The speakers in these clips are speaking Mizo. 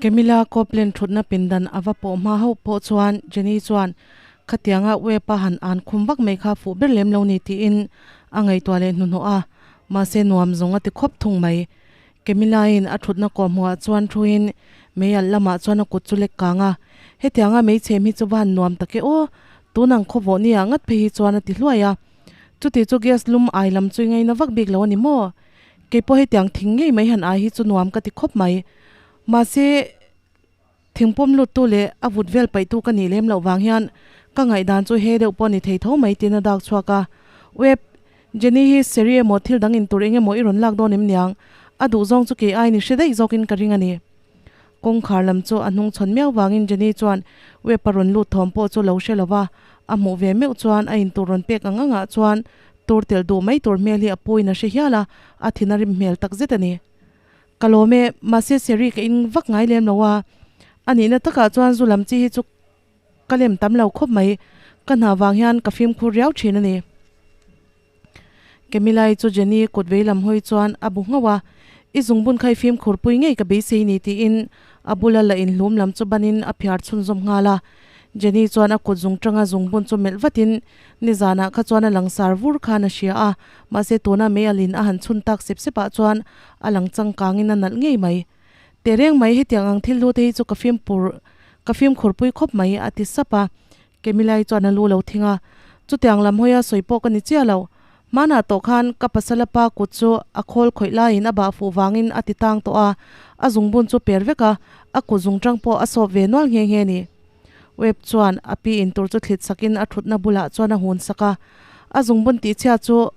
Camilla Copeland thutna pindan a va pawh hma hauh pawh chuan Jenny chuan khatianga Webb a han an khum vak mai kha fuh ber lem lo ni tiin a ngaihtuah leh hnuhnawh a, mahse nuam zawng a ti khawp thung mai. Camilla-in a thutna kawhhmuhah chuan thuin mei alh lamah chuan a kut chu lek kang a, Hetianga meichhem hi chu va han nuam tak e aw, tun ang khawvawh nia ngat phei hi chuan a ti hluai a. Chuti chu gas lum ai lam chu i ngaina vak bik lo a ni maw? Kei pawh hetiang thing ngei mai han ai hi chu nuam ka ti khawp mai. Mahse, thingpawm luttu leh a vut vel paihtu ka nih lem loh vang hian ka ngaihdan chu he deuh pawh ni thei tho mai tiin a dak chhuak a. Web, Jenny hi Seri emaw thil dang in tur eng emaw i rawn lak dawn em niang? A duh zawng chu kei aiin i hre daih zawkin ka ring a ni. Kawngkhar lam chu a hnung chhawn miau vangin Jenny chuan Web a rawn lut thawm pawh chu lo hre lo va, a hmuh ve meuh chuan a intur rawn pek ang angah chuan tur telh duh mai tur hmel hi a puiin a hre hial a, a thin a rim hmel tak zet a ni. Ka lawm e, mahse Seri ka in vak ngai lem lo a, a nihna takah chuan zu lam chi hi chu ka lem tam lo khawp mai, ka hna vang hian ka fimkhur riau thin a ni. Camilla-i chu Jenny kut vei lam hawi chuan a bu nghauh a, I zungbun kha i fimkhur pui ngei ka beisei ni tiin a bula la inhlum lam chu banin a phiar chhunzawm nghal a. Jenny chuan a kut zung tanga zungbun chu melh vatin nizanah kha chuan a langsar vur khan a hria a, mahse tuna mei alin a han chhun tak sep sepah chuan a lang changkangin a nalh ngei mai. Tehreng mai hetiang ang thil hlute hi chu ka fimphur ka fimkhur pui khawp mai a ti sap a. Kemilai chuan a lu lo thing a, Chutiang lam hawia sawi pawh ka ni chiah lo. Hmanah tawh khan ka pasala pa kut chu a khawl khawih laiin a bah fuh vangin a ti tang tawh a, a zungbun chu per vek a, a kut zungtang pawh a sawp ve nual nghe nghe ni. Webb chuan a pi in tur chu thlit sakin a thutna bulah chuan a hun sak a, a zungbun tihchhia chu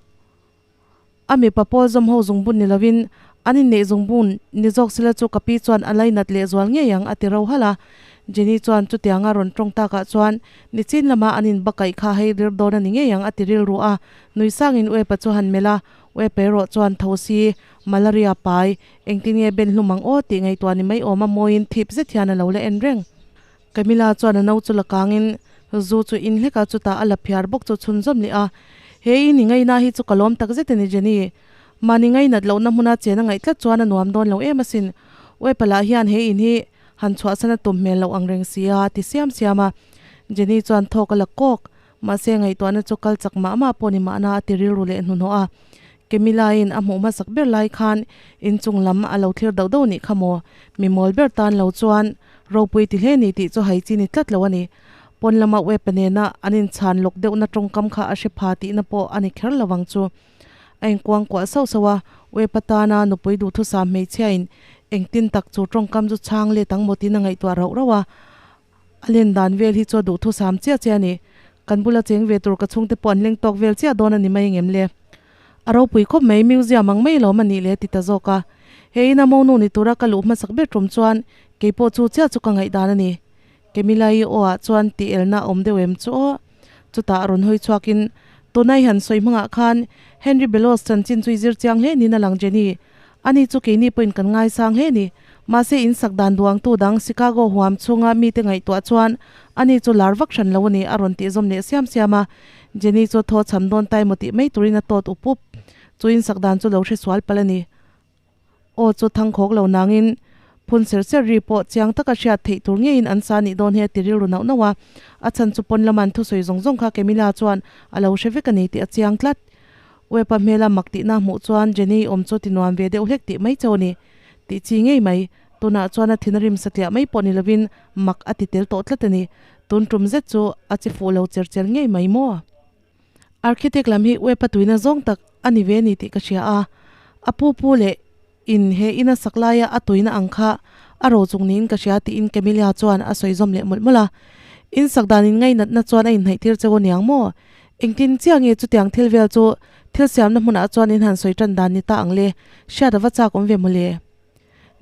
A mipa pawl zawm ho zungbun ni lovin an inneih zungbun ni zawk sila chu ka pi chuan a lainat lehzual ngei ang a ti ro halh a. Jenny chuan chutianga rawn tawng takah chuan nichin lama an inbakaih kha hei lir dawn a ni ngei ang a ti rilru a. Nui sangin Uepa chu han melh a, Uepa erawh chuan tho si, malaria pai, engtin nge ben hlum ang aw tih ngaihtuah ni mai awm a mawiin thip zet hian a lo la en reng. Camilla chuan a no chu la kangin zu chu in hlek a, chutah a la phiar bawk chu chhunzawm leh a. He i ni ngaina hi chu ka lawm tak zet a ni Jenny. Mahni ngainat lohna hmuna chen a ngaih tlat chuan a nuam dawn lo em asin. Uepa lah hian he in hi han chhuahsan a tum hmel loh ang reng si a, ti siam siam a. Jenny chuan thawk a la kawk. Mahse ngaihtuahna chu kal chak mah mah pawh ni mahna a ti rilru leh hnuhnawh a. Camilla-in a hmuh hmasak ber lai khan inchung lam a lo thlir dauh dauh nih kha maw? Mi mawl ber tan lo chuan ropui ti hle ni tih chu hai chi ni tlat lo a ni. Pawn lama Webb-a nena an inchhan lawk deuhna tawngkam kha a hre pha tihna pawh a ni kher lo ang chu. A inkuang kuah sauh sauh a, Webb-a tana nupui duhthusam hmeichhiain engtin tak chu tawngkam chu chhang let ang maw tiin a ngaihtuah rauh rauh a. A len dan vel hi chu a duhthusam chiah chiah a ni. Kan bula cheng ve tur ka chhungte pawh an leng tawk vel chiah dawn a ni mai engem le. A ropui khawp mai, museum ang mai lawm a nih le a ti ta zawk a. He ina monu ni tura ka luh hmasak ber tum chuan kei pawh chu chiah chu ka ngaihdan a ni. Camilla-i aw ah chuan tih elna a awm deuh em chu aw. Chutah rawn hawi chhuakin tunai han sawi hmangah khan Henry Bellows chanchin chu i zir chiang hle niin a lang Jenny. Ani chu keini pawhin kan ngaisang hle ni. Mahse in sak dan duangtu dang Chicago huam chhunga mite ngaihtuah chuan ani chu lar vak hran lo a ni a rawn tih zawm leh siam siam a. Jenny chu thaw cham dawn tai maw tih mai turin a tawt up up. Chu in sak dan chu lo hre sual palh a ni. Aw chu thangkhawk lo nangin phun ser ser ri pawh chiang taka hriat theih tur ngeiin an sa nih dawn hi a ti rilru nauh nauh a. A chhan chu pawn lama an thusawi zawng zawng kha Camilla chuan a lo hre vek a ni tih a chiang tlat. Webb-a hmela mak tihna hmuh chuan Jenny awm chu ti nuam ve deuh hlek tih mai chauh a ni. Tih chi ngei mai. Tunah chuan a thin a rim satliah mai pawh ni lovin mak a ti tel tawh tlat a ni. Tun tum zet chu a chi fuh lo cher cher ngei mai maw? Architect lam hi Webb-a tuina zawng tak a ni ve a ni tih ka hria a. A pu pu leh in he ina sak laia a tuina ang kha a ro chung niin ka hria tiin Camilla chuan a sawi zawm leh mawlh mawlh a. In sak dan in ngainatna chuan a inhnaih tir cheu aniang maw? Engtin chiah nge chutiang thil vel chu thil siamna hmunah chuan in han sawi tan dan ni ta ang le? Hriat a va chak awm ve mawle.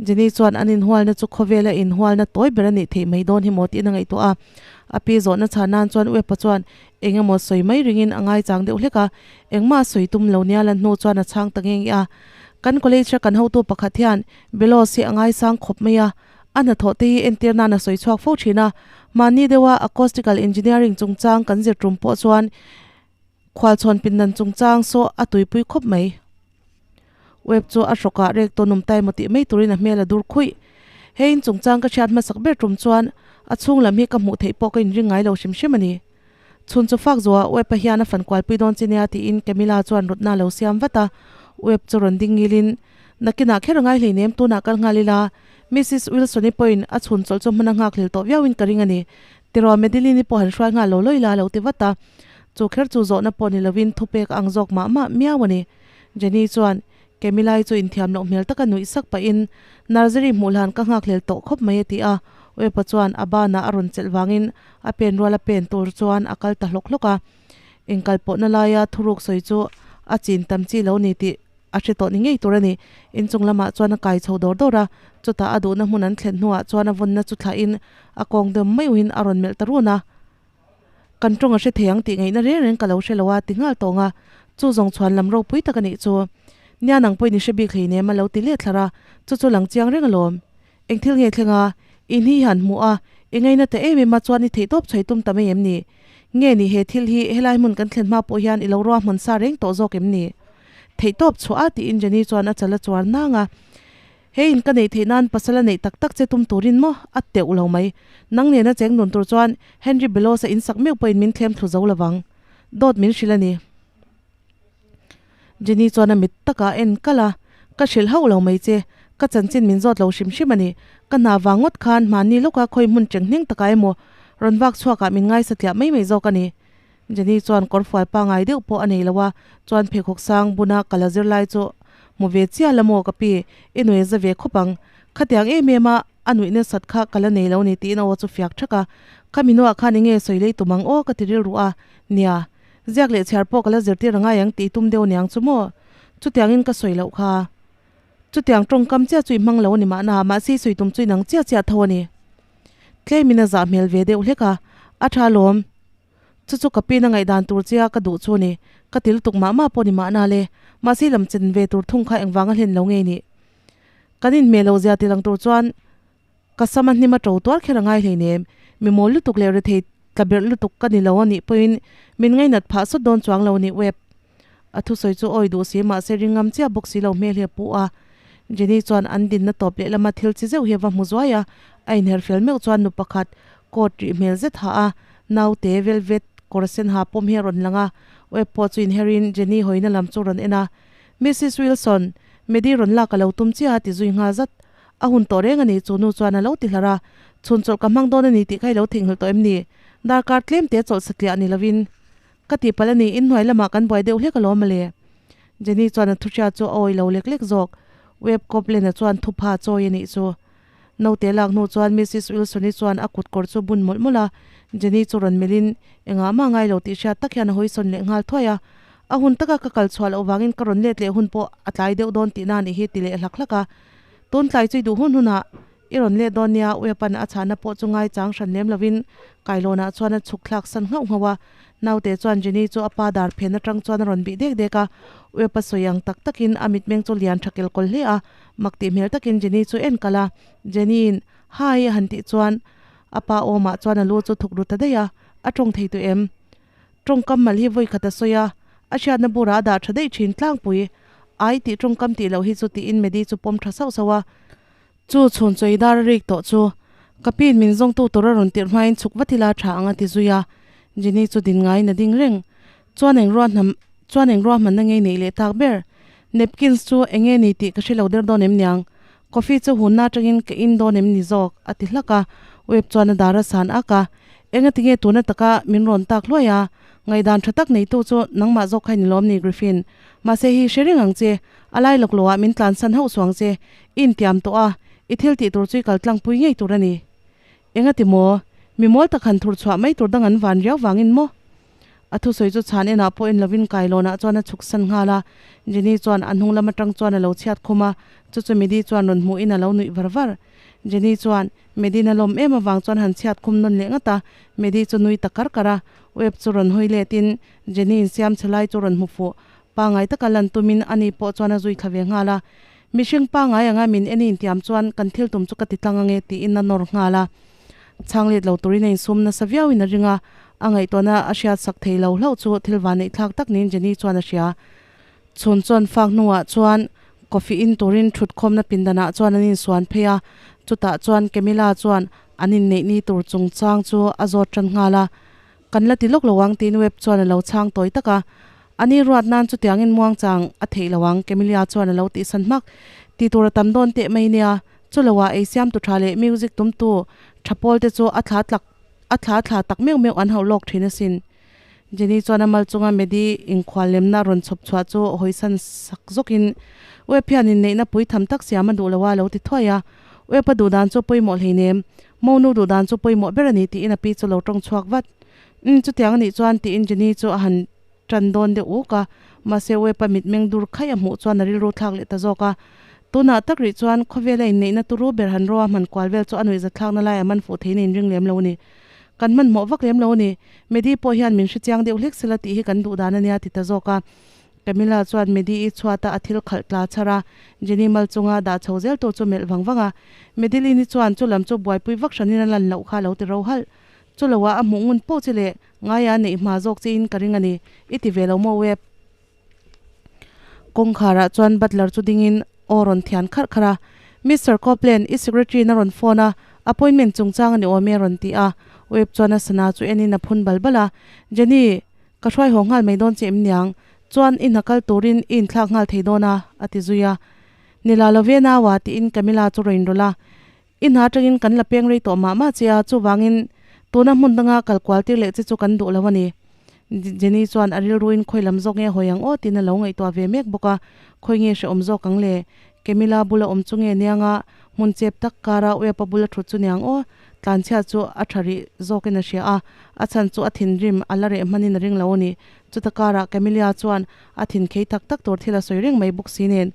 Jenny chuan an inhualna chu khawvela inhualna tawi ber a nih theih mai dawn hi maw tiin a ngaihtuah a. A pi zawhna chhan nan chuan Webb-a chuan eng emaw sawi mai ringin a ngaichang deuh hlek a, engmah a sawi tum lo nia lan hnu chuan a chhang ta nge nge a. Kan college-a kan hotu pakhat hian Belos hi a ngaisang khawp mai a, a hnathawh te hi entir nan a sawi chhuak fo thin a. Mahni deuha acoustical engineering chungchang kan zir tum pawh chuan khualchhawn pindan chungchang saw a tuipui khawp mai. Webb chu a hrawkah rek tawn awm ta emaw tih mai turin a hmel a dur khuih. He in chungchang ka hriat hmasak ber tum chuan a chhung lam hi ka hmuh theih pawh ka inring ngai lo hrim hrim a ni. Chhun chu fak zuah Webb-a hian a fan kualpui dawn che nia tiin Camilla chuan rawtna a lo siam vat a. Webb chu rawn ding ngilin, Nakinah kher a ngai hleinem tunah kal nghal ila, Missus Wilson-i pawhin a chhun chawlh chu hman a nghak hlel tawh viauin ka ring a ni. Tiraw Madeline-i pawh han hruai nghal lo lawi la a lo ti vat a. Chu kher chu zawhna pawh ni lovin thupek a ang zawk mah mah miau a ni. Jenny chuan Camilla-i chu inthiam loh hmel taka nuih sak pahin, Nursery hmuh hlan ka nghak hlel tawh khawp mai a ti a. Webb-a chuan a banah a rawn chelh vangin a pen rual a pen tur chuan a kal ta hlawk hlawk a. Inkal pawhna laia thuruk sawi chu a chin tam chi lo ni tih a hre tawh ni ngei tur a ni. Inchung lamah chuan a kai chho dawr dawr a, chutah a duhna hmun an thlen hnuah chuan a vawnna chu thlahin a kawng deuh mai uhin a rawn melh ta run a. Kan tawng a hre thei ang tih ngaihna reng reng ka lo hre lo a ti nghal tawng a, chu zawng chhuan lam ropui tak a nih chu. Nia nang pawhin i hre bik hleinem a lo ti let thlar a, chu chu lang chiang reng alawm. Eng thil nge thleng a, i hni han hmuh a, i ngaina ta em em a chuan i theihtawp chhawi tum ta mai em ni? Nge ni he thil hi helai hmun kan thlen hma pawh hian i lo ruahman sa reng tawh zawk em ni? Theihtawp chhuah a tiin Jenny chuan a chal a chuar nang a. He in ka neih theih nan pasal a neih tak tak che tum turin maw? A teuh lo mai. Nang nena cheng nun tur chuan Henry Bellows-a in sak meuh pawhin min thlem thlu zo lovang. Dawt min hrilh a ni. Jenny chuan a mit takah a en kalh a, Ka hrilh hauh lo mai che. Ka chanchin min zawt lo hrim hrim a ni. Ka hna vang ngawt khan hmanni lawka khawi hmun cheng hneng takah emaw rawn vak chhuakah min ngaisa tliah mai mai zawk a ni. Jenny chuan kawrfual pangai deuh pawh a nei lo a, chuan pheikhawk sang buna ka la zir lai chu hmu ve chiah la maw ka pi, i nuai za ve khawp ang. Khatiang em em a, a nuih nasat kha ka la nei lo ni tiin a aw chu fiak thak a. Khami hnuah khan enge sawi lei tum ang aw ka ti rilru a, nia, ziak leh chhiar pawh ka la zirtir angai ang tih tum deuh niang chu maw? Chutiangin ka sawi loh kha. Chutiang tawngkam chiah chu i hmang lo a ni mahna, mahse i sawi tum chu inang chiah chiah tho a ni. Tlemin a zah hmel ve deuh hlek a, a tha alawm. Chu chu ka pin a ngaihdan tur che a ka duh chu a ni. Ka ti lutuk mah mah pawh ni mahna le. Mahse lam chen ve tur thung kha engvanga hlen lo nge ni? Kan inhmeh lo zia ti lang tur chuan ka sam a hnim a to tuar kher a ngai hleinem. Mi mawl lutuk leh rethei tla berh lutuk ka ni lo a nih pawhin min ngainat phah sawt dawn chuang lo a ni Webb. A thusawi chu awi duh si mahse ringam chiah bawk si lo hmel hi a pu a. Jenny chuan an dinna tawp lehlama thil chi zeuh hi a va hmu zuai a, a inher fel meuh chuan nu pakhat coat rih hmel zet ha a, naute velvet kawr sen ha pawm hi a rawn lang a. Webb pawh chu inherin Jenny hawina lam chu rawn en a, Missus Wilson, Maddie rawn lak a lo tum chiah a ti zui nghal zat. A hun tawh reng a ni, chu nu chuan a lo ti hlar a. Chhun chawlh ka hmang dawn a ni tih kha i lo theihnghilh tawh em ni? Darkar tlem te chawlh satliah ni lovin. Ka tihpalh a ni, inhnuai lamah kan buai deuh hlek alawm mawle. Jenny chuan a thuhria chu a awih lo lek lek zawk. Webb Copeland-a chuan thupha a chawi a nih chu. Note lak hnu chuan Missus Wilson-i chuan a kut kawr chu bun mawlh mawlh a, Jenny chu rawn melhin engah mah ngai lo tih hriat tak hian a hawisawn leh nghal thuai a. A hun taka ka kal chhuah loh vangin ka rawn let leh hun pawh a tlai deuh dawn tihna a nih hi ti leh hlak hlak a. Tun tlai chu i duh hun hunah I rawn let dawn nia, Wepan a chhahna pawh chu ngaichang hran lem lovin kailawnah chuan a chhuk thlak san nghauh nghauh a. Naute chuan Jenny chu a pa dar phen atang chuan a rawn bih dek dek a. Web a sawi ang tak takin a mitmeng chu lian tha kelkawl hle a, mak tih hmel takin Jenny chu en kalh a. Jenny-in, Hi! a han tih chuan a pa awmah chuan a lu chu thuk ru ta daih a, a tawng thei tawh em? Tawngkam mal hi vawi khat a sawi a, a hriatna burah a dah tha daih thin tlangpui. Ai tih tawngkam tih loh hi chu tiin Maddie chu pawm tha sauh sauh a. Chu chhun chawi dar a rik tawh chu ka pin min zawngtu tur a rawn tirh hmain chhuk vat ila tha ang a ti zui a, Jenny chu din ngaiin a ding reng. Chuan eng ruah hnam chuan eng ruahmanna ngei neih leh tak ber? Napkins chu eng nge ni tih ka hre lo der dawn em niang? Coffee chu hunna atangin ka in dawn em ni zawk? a ti hlak a, Webb chuan a dar a san ak a, Engati nge tuna taka min rawn tak hluai a? Ngaihdan tha tak neitu chu nangmah zawk kha i ni lawm ni Griffin? Mahse hi hre reng ang che, a lai lawk loah min tlansan hauh suang che, i intiam tawh a, i thil tih tur chu i kal tlangpui ngei tur a ni. Engati maw? Mi mawl tak han thur chhuah mai tur dang an van riau vangin maw? A thusawi chu chhan enah pawh en lovin kailawnah chuan a chhuk san nghal a, Jenny chuan a hnung lam atang chuan a lo chhiat khum a, chu chu Medi chuan rawn hmuhin a lo nuih var var. Jenny chuan Medina lawm em avang chuan han chhiat khum nawn leh ngat a, Medi chu nui ta kar kar a, Webb chu rawn hawi letin Jenny insiam chhe lai chu rawn hmu fuh. Pangai taka lan tumin ani pawh chuan a zui thla ve nghal a, Mihring pangai anga min en intiam chuan kan thil tum chu ka ti tlang ange tiin a nawr nghal a. Chhang let lo turin a insum nasa viauin a ring a, a ngaihtuahna a hriat sak thei lo hlauh chu thil van neih thlak tak niin Jenny chuan a hria. Chhun chuan fak hnuah chuan. Coffee in turin thutkhawmna pindanah chuan an insuan phei a, chutah chuan Camilla chuan an inneih ni tur chungchang chu a zawt tan nghal a. Kan la ti lawk lo ang tiin Webb chuan a lo chhang tawi tak a. A ni ruat nan chutiangin muangchang a theih lo ang Camilla chuan a lo tihsan hmak. Ti tur a tam dawn teh mai nia, chuloah ei siamtu tha leh music tumtu tha pawl te chu a thla tlak a thla thla tak meuh meuh an hauh lawk thin asin. Jenny chuan a mal chunga Maddie inkhual lemna rawn chhawp chhuah chu hawisan sak zawkin, Webb hian inneihna pui tham tak siam a duh lo a lo ti thuai a. Webb a duh dan chu pawimawh hleinem, Monu duh dan chu pawimawh ber a ni tiin a pi chu lo tawng chhuak vat. Umm, chutiang a nih chuan tiin Jenny chu a han tan dawn deuh uk a, mahse Webb a mitmeng dur khaih a hmuh chuan a rilru thlak leh ta zawk a. Tunah tak rih chuan khawvela inneihna turu ber han ro a hman kual vel chu a nuihzatthlakna lai a man fuh theiin a inring lem lo a ni. Kan hmanhmawh vak lem lo a ni. Medi pawh hian min hrechiang deuh hlek sela tih hi kan duh dan a nia ti ta zawk a. Camilla chuan Medi-i chhuata a thil khalh tla chhar a, Jenny mal chunga dah chho zel tur chu melh vang vang a. Madeline-i chuan chu lam chu buaipui vak hranin a lan loh kha a lo ti ro halh. Chu loah a hmuh ngun pawh chi leh ngaia neih hma zawk chiin ka ring a ni. I ti ve lo maw Webb? Kawngkharah chuan butler chu dingin aw rawn thian kharh kharh a, Mister Copeland, i secretary in a rawn phone a, appointment chungchang a ni awm e a rawn ti a. Webb chuan a sana chu enin a phun bal bal a, Jenny, ka hruai haw nghal mai dawn che em niang? Chuan i hna kal turin i inthlak nghal thei dawn a, a ti zui a. Ni la lo ve naua tiin Camilla chu rawn inrawlh a. I hna atangin kan la peng rei tawh mah mah che a, chuvangin tuna hmun danga kal kual tir leh che chu kan duh lo a ni. Jenny chuan a rilruin khawi lam zawk nge hawi ang aw tiin a lo ngaihtuah ve mek bawk a, khawi nge hrehawm zawk ang le? Camilla bula awm chu nge niang a, hmun chep tak kara Webb-a bula thut chu niang aw? Tlanchhia chu a tha rih zawkin a hria a, a chhan chu a thinrim a la reh hmanin a ring lo a ni. Chuta karah Camilla chuan a thin khei tak tak tur thil a sawi reng mai bawk si nen.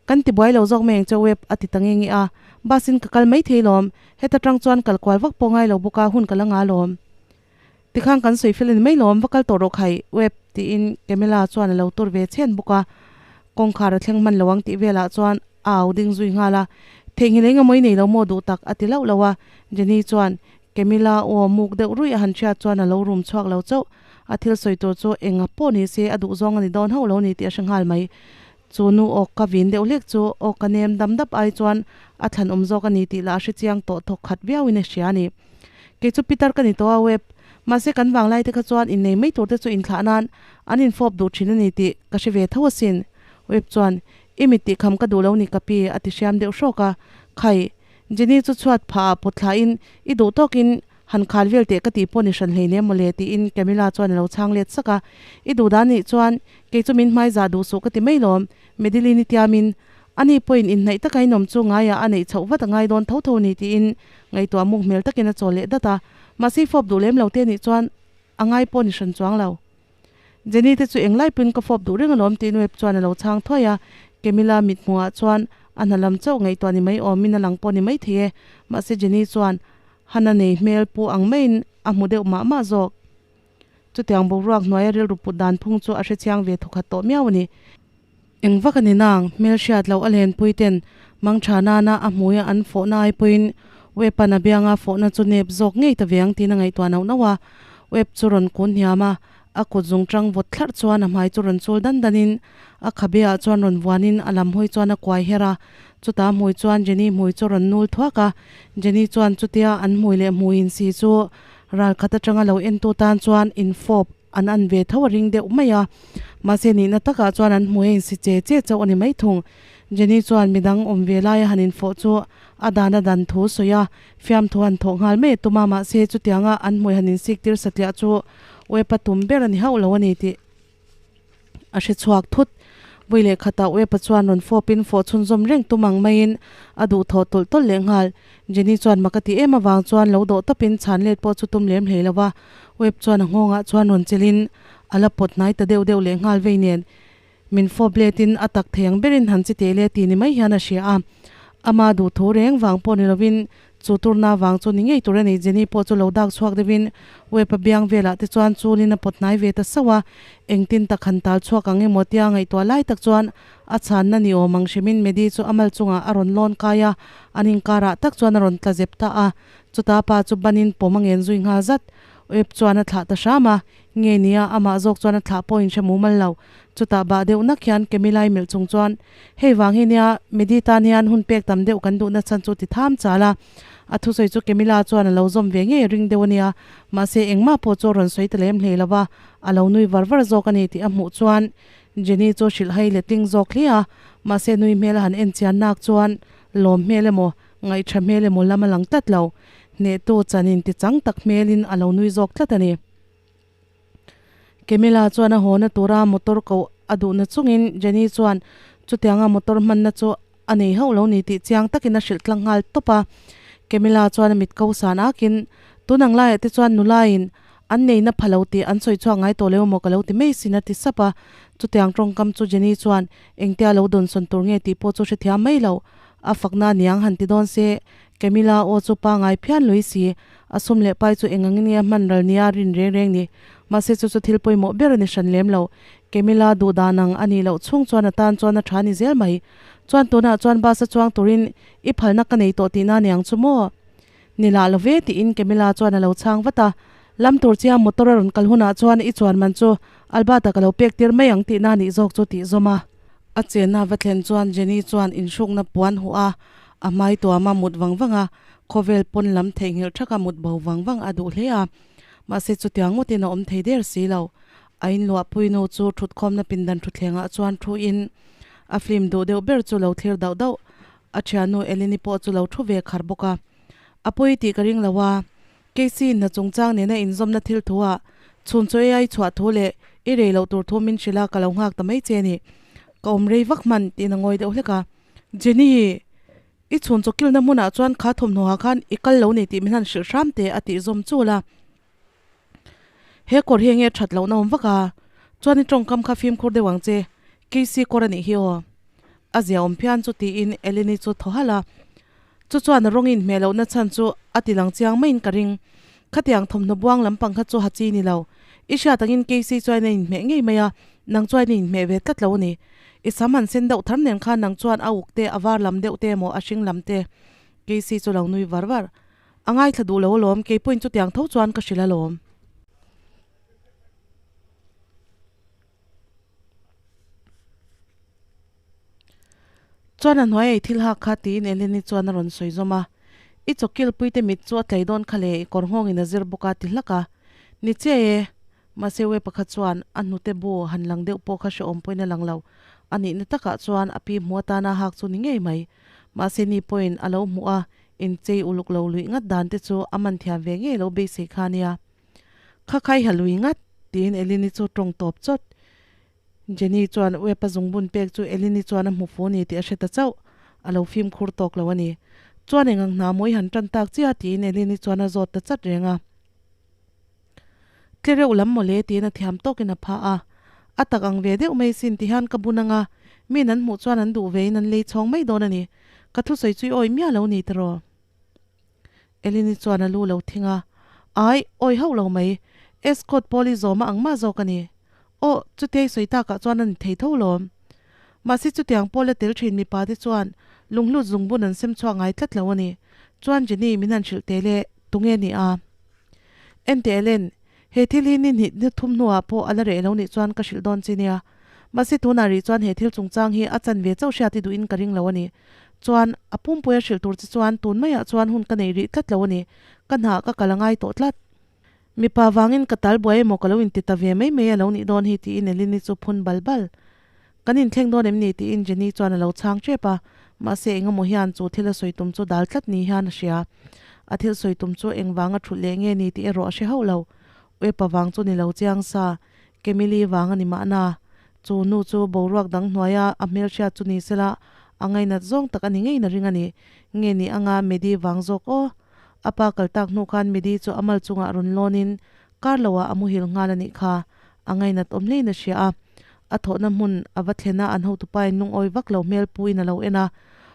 Kan ti buai lo zawk mai ang che Webb a ti ta nge nge a, bus in ka kal mai thei lawm, heta tang chuan kal kual vak pawh ngai lo bawk a hun ka la nga lawm. Tikhan kan sawi fel a ni mai lawm, va kal tawh rawh khai Webb tiin Camilla chuan a lo tur ve chhen bawk a, kawngkhar a thleng hman lo ang tih velah chuan a au ding zui nghal a, theihnghilh eng emaw i nei lo maw duh tak a ti lauh lauh a, Jenny chuan Camilla aw muk deuh ruih a han hriat chuan a lo rum chhuak lo chauh, a thil sawi tur chu enga pawh ni se a duh zawng a ni dawn hauh lo ni tih a hre nghal mai. Chu nu awk ka vin deuh hlek chu awk ka nem dam dap ai chuan a thlan awm zawk a ni tih lah a hre chiang tawh thawk khat viauin a hria a ni. Kei chu Peter ka ni tawh a Webb, mahse kan vanglai te kha chuan innei mai tur te chu inthlah nan an infawp duh thin a ni tih ka hre ve tho asin. Webb chuan, I mit tih kham ka duh lo ni ka pi, a ti hriam deuh hrawk a. Khai, Jenny chu chhuat phah ah pawt thlain i duh tawkin Han khal vel teh ka tih pawh ni hran hlei nem mawle tiin Camilla chuan a lo chhang let sak a. I duh dan nih chuan kei chu min hmai zah duh suh ka ti mai lawm, Madeline-i tiamin. Ani pawhin inhnaih taka inawm chu ngaiah a neih chhoh vat a ngai dawn tho tho ni tiin ngaihtuah muk hmel takin a chawl leh dat a. Mahse i fawp duh lem lo te nih chuan a ngai pawh ni hran chuang lo. Jenny te chu englai pawhin ka fawp duh reng alawm tiin Webb chuan a lo chhang thuai a. Camilla mithmuhah chuan a hna lam chauh ngaihtuah ni mai awmin a lang pawh ni mai thei e. Mahse Jenny chuan Hana nei hmel pu ang maiin a hmu deuh mah mah zawk. Chutiang boruak hnuaia rilru put dan phung chu a hrechiang ve thawkhat tawh miau a ni. Eng vak a ni nang, hmel hriat loh a lenpui ten mangtha nana a hmuia an fawhna ai pawhin Webb-a'n a bianga fawhna chu nep zawk ngei ta ve ang tiin a ngaihtuah nauh nauh a. Webb chu rawn kun hniam a, a kut zungchang vawt thlarh chuan a hmai chu rawn chul dan danin a khabe ah chuan rawn vuanin a lam hawi chuan a kuai her a. Chutah hmui chuan Jenny hmui chu rawn nul thuak a, Jenny chuan chutia an hmui leh hmui insi chu ral khat atanga lo entu tan chuan infawp an an ve tho a ring deuh mai a, mahse nihna takah chuan an hmui a insi che che chauh a ni mai thung. Jenny chuan midang awm ve laia han infawh chu a dan a dan thu sawi a, fiamthu han thawh nghal mai a tum a, mahse chutianga an hmui han insik tir satliah chu Webb-a tum ber a ni hauh lo a ni tih A hre chhuak thut. Vawi leh khatah Webb-a chuan rawn fawpin fawh chhunzawm reng tum ang maiin a duh thawh tawlh tawlh leh nghal. Jenny chuan mak a ti em avang chuan lo dawh tawpin chhan let pawh chu tum lem hlei lo va. Webb chuan a nghawngah chuan rawn chelhin a la pawt hnai ta deuh deuh leh nghal vei nen min fawp letin a tak thei ang berin han chi teh le ti ni mai hian a hria a. Ama duh thu reng vang pawh ni lovin Chu turna vang chu ni ngei tur a ni. Jenny pawh chu lo dak chhuak deuhin Webb-a biang velah te chuan chulin a pawt hnai ve ta sauh a. Engtin tak han tal chhuak ang emaw tia ngaihtuah lai tak chuan a chhanna ni awm ang hrimin Maddie chu a mal chungah a rawn lawn kai a, an inkarah tak chuan a rawn tla zep ta a. Chuta pa chu banin pawm a ngen zui nghal zat. Web chuan a thlah ta hram a, nge nia amah zawk chuan a thlah pawh in hre mumal lo. Chutah bah deuh nak hian Camilla-i melh chung chuan, Hei vang hi nia, Medi tan hian hun pek tam deuh kan duhna chhan chu ti tham chal a. A thusawi chu Camilla chuan a lo zawm ve ngei a ring deuh a nia, mahse engmah pawh chu a rawn sawi ta lem hlei lo va, a lo nui var var zawk a ni tih a hmuh chuan Jenny chu hrilh hai letling zawk hle a, mahse nui hmel a han en chian nak chuan lawm hmel emaw, ngaihṭha hmel emaw lam a lang tlat lo. Hnehtu chanin ti chang tak hmelin a lo nui zawk tlat a ni. Camilla chuan a hawna tura motor koh a duhna chungin Jenny chuan chutianga motor hmanna chu a nei hauh lo ni tih chiang takin a hrilh tlang nghal tawp a. Camilla chuan a mit ko san akin, Tun ang laiah te chuan nulain an neihna pha lo tih an sawi chhuak ngai tawh lo emaw ka lo ti mai sin a ti sap a. Chutiang tawngkam chu Jenny chuan engtia lo dawnsawn tur nge tih pawh chu hrethiam mai lo. A fakna niang han ti dawn se Camilla aw chu pangai phian lui si, a sum leh pai chu eng angin nge a hman ral nia rin reng reng ni. Mahse chu chu thil pawimawh ber a ni hran lem lo. Camilla duh dan ang a nih loh chhung chuan a tan chuan a tha ni zel mai. Chuan tunah chuan bus a chuang turin i phalna ka nei tawh tihna niang chu maw? Ni lah lo ve tiin Camilla chuan a lo chhang vat a. Lam tur chia motor a rawn kal hunah chuan i chuan man chu Albert-a ka lo pek tir mai ang tihna nih zawk chu tih zawm a. A chenna va thlen chuan Jenny chuan inhrukna puan huh a, a hmai tuama mut vang vang a, khawvel pawn lam theihnghilh thaka mut bo vang vang a duh hle a. Mahse chutiang ngawtin a awm thei der si lo. A inluahpui nu chu thutkhawmna pindan thutthlengah chuan thu in a film duh deuh ber chu lo thlir dauh dauh. A thiannu Eleni pawh chu lo thu ve khar bawk a. A pawi tih ka ring lo a, Casey hna chungchang nena inzawmna thil thu ah chhun chu ai chhuah thu leh i rei loh tur thu min hrilh a ka lo nghak ta mai che a ni. Ka awm rei vak hman tiin a ngawi deuh hlek a. Jenny, i chhun chaw kilna hmunah chuan kha thawmhnaw ah khan i kal lo ni tih min han hrilh hram teh a tih zawm chul a. He kawr hi enge that lohna awm vak a, chuan i tawngkam kha fimkhur deuh ang che, Casey kawr a nih hi aw. A zia awm phian chu tiin Eleni chu thaw halh a. Chu chuan a rawng inhmeh lohna chhan chu a ti lang chiang maiin ka ring. Khatiang thawmhnaw buang lampang kha chu ha chi ni lo. I hriat angin Casey chuan a inhmeh ngei mai a, nang chuan i inhmeh ve tlat lo a ni. I sam han sen deuh thar nen khan nang chuan a uk te, a var lam deuh te emaw a hring lam te. Casey chu lo nui var var. A ngaithla duh lo alawm, kei pawhin chutiang tho chuan ka hrilh alawm. Chuan a hnuai ei thil hak kha tiin Eleni chuan a rawn sawi zawm a, I chawkil puite mit chu a tlei dawn kha le, i kawr nghawngin a zir bawk a ti hlak a. Ni che e, mahse we pakhat chuan a hnute bu han lang deuh pawh kha hrehawm pawhin a lang lo. A nihna takah chuan a pi hmu atana hak chu ni ngei mai. Mahse ni pawhin a lo hmuh a, inchei uluk lo luih ngat dan te chu a man thiam ve ngei lo beisei kha a nia. Kha khai ha lui ngat, tiin Elini chu tawng tawp chawt. Jenny chuan Web a zungbun pek chu Elini chuan a hmu fu ni tih a hre ta chauh. A lo fimkhur tawk lo a ni. Chuan eng ang hna mawi han tan tak chiah tiin Elini chuan a zawt ta chat reng a. Tle reuh lam mawle tiin a thiam tawkin a pha a. A tak ang ve deuh mai sin ti hian ka bun anga min an hmuh chuan an duh vein an lei chhawng mai dawn a ni. Ka thusawi chu i awih miah lo ni tiraw? Elini chuan a lu lo thing a, Ai, awi hauh lo mai. Escort pawl i zawm a ang mah zawk a ni. Aw, chutia i sawi takah chuan a ni thei tho lawm. Mahse chutiang pawl a tel thin mipa te chuan lunghlut zungbun an sem chhuak ngai tlat lo a ni. Chuan Jenny min han hrilh teh le, tunge ni a? Enteh Ellen, he thil hi ni hnih ni thum hnuah pawh a la reh lo nih chuan ka hrilh dawn che nia. Mahse tunah rih chuan he thil chungchang hi a chan ve chauh hriat i duhin ka ring lo a ni. Chuan, a pumpui a hrilh tur che chuan tun maiah chuan hun ka nei rih tlat lo a ni. Ka hna ka kal a ngai tawh tlat. Mipa vangin ka tal buai emaw ka lo inti ta ve mai mai a lo nih dawn hi tiin Elini chu phun bal bal. Kan inthleng dawn em ni tiin Jenny chuan a lo chhang tep a, mahse engemaw hian chu thil a sawi tum chu dal tlat ni hian a hria. A thil sawi tum chu engvanga thulh leh nge ni tih erawh a hre hauh lo. Uepa vang chu ni lo chiang sa, Kemili vang a ni mahna. Chu nu chu boruak dang hnuaia a hmelhriat chu ni sela a ngainat zawng tak a ni ngei na ring a ni. Nge ni anga Medi vang zawk aw. A pa kal tak hnu khan Medi chu a mal chungah rawn lawnin kar loah a muhil nghal a nih kha. A ngainat awm hlein a hria a. A thawhna hmun a va thlen a, an hotupain lungawi vak lo hmel puiin a lo en a.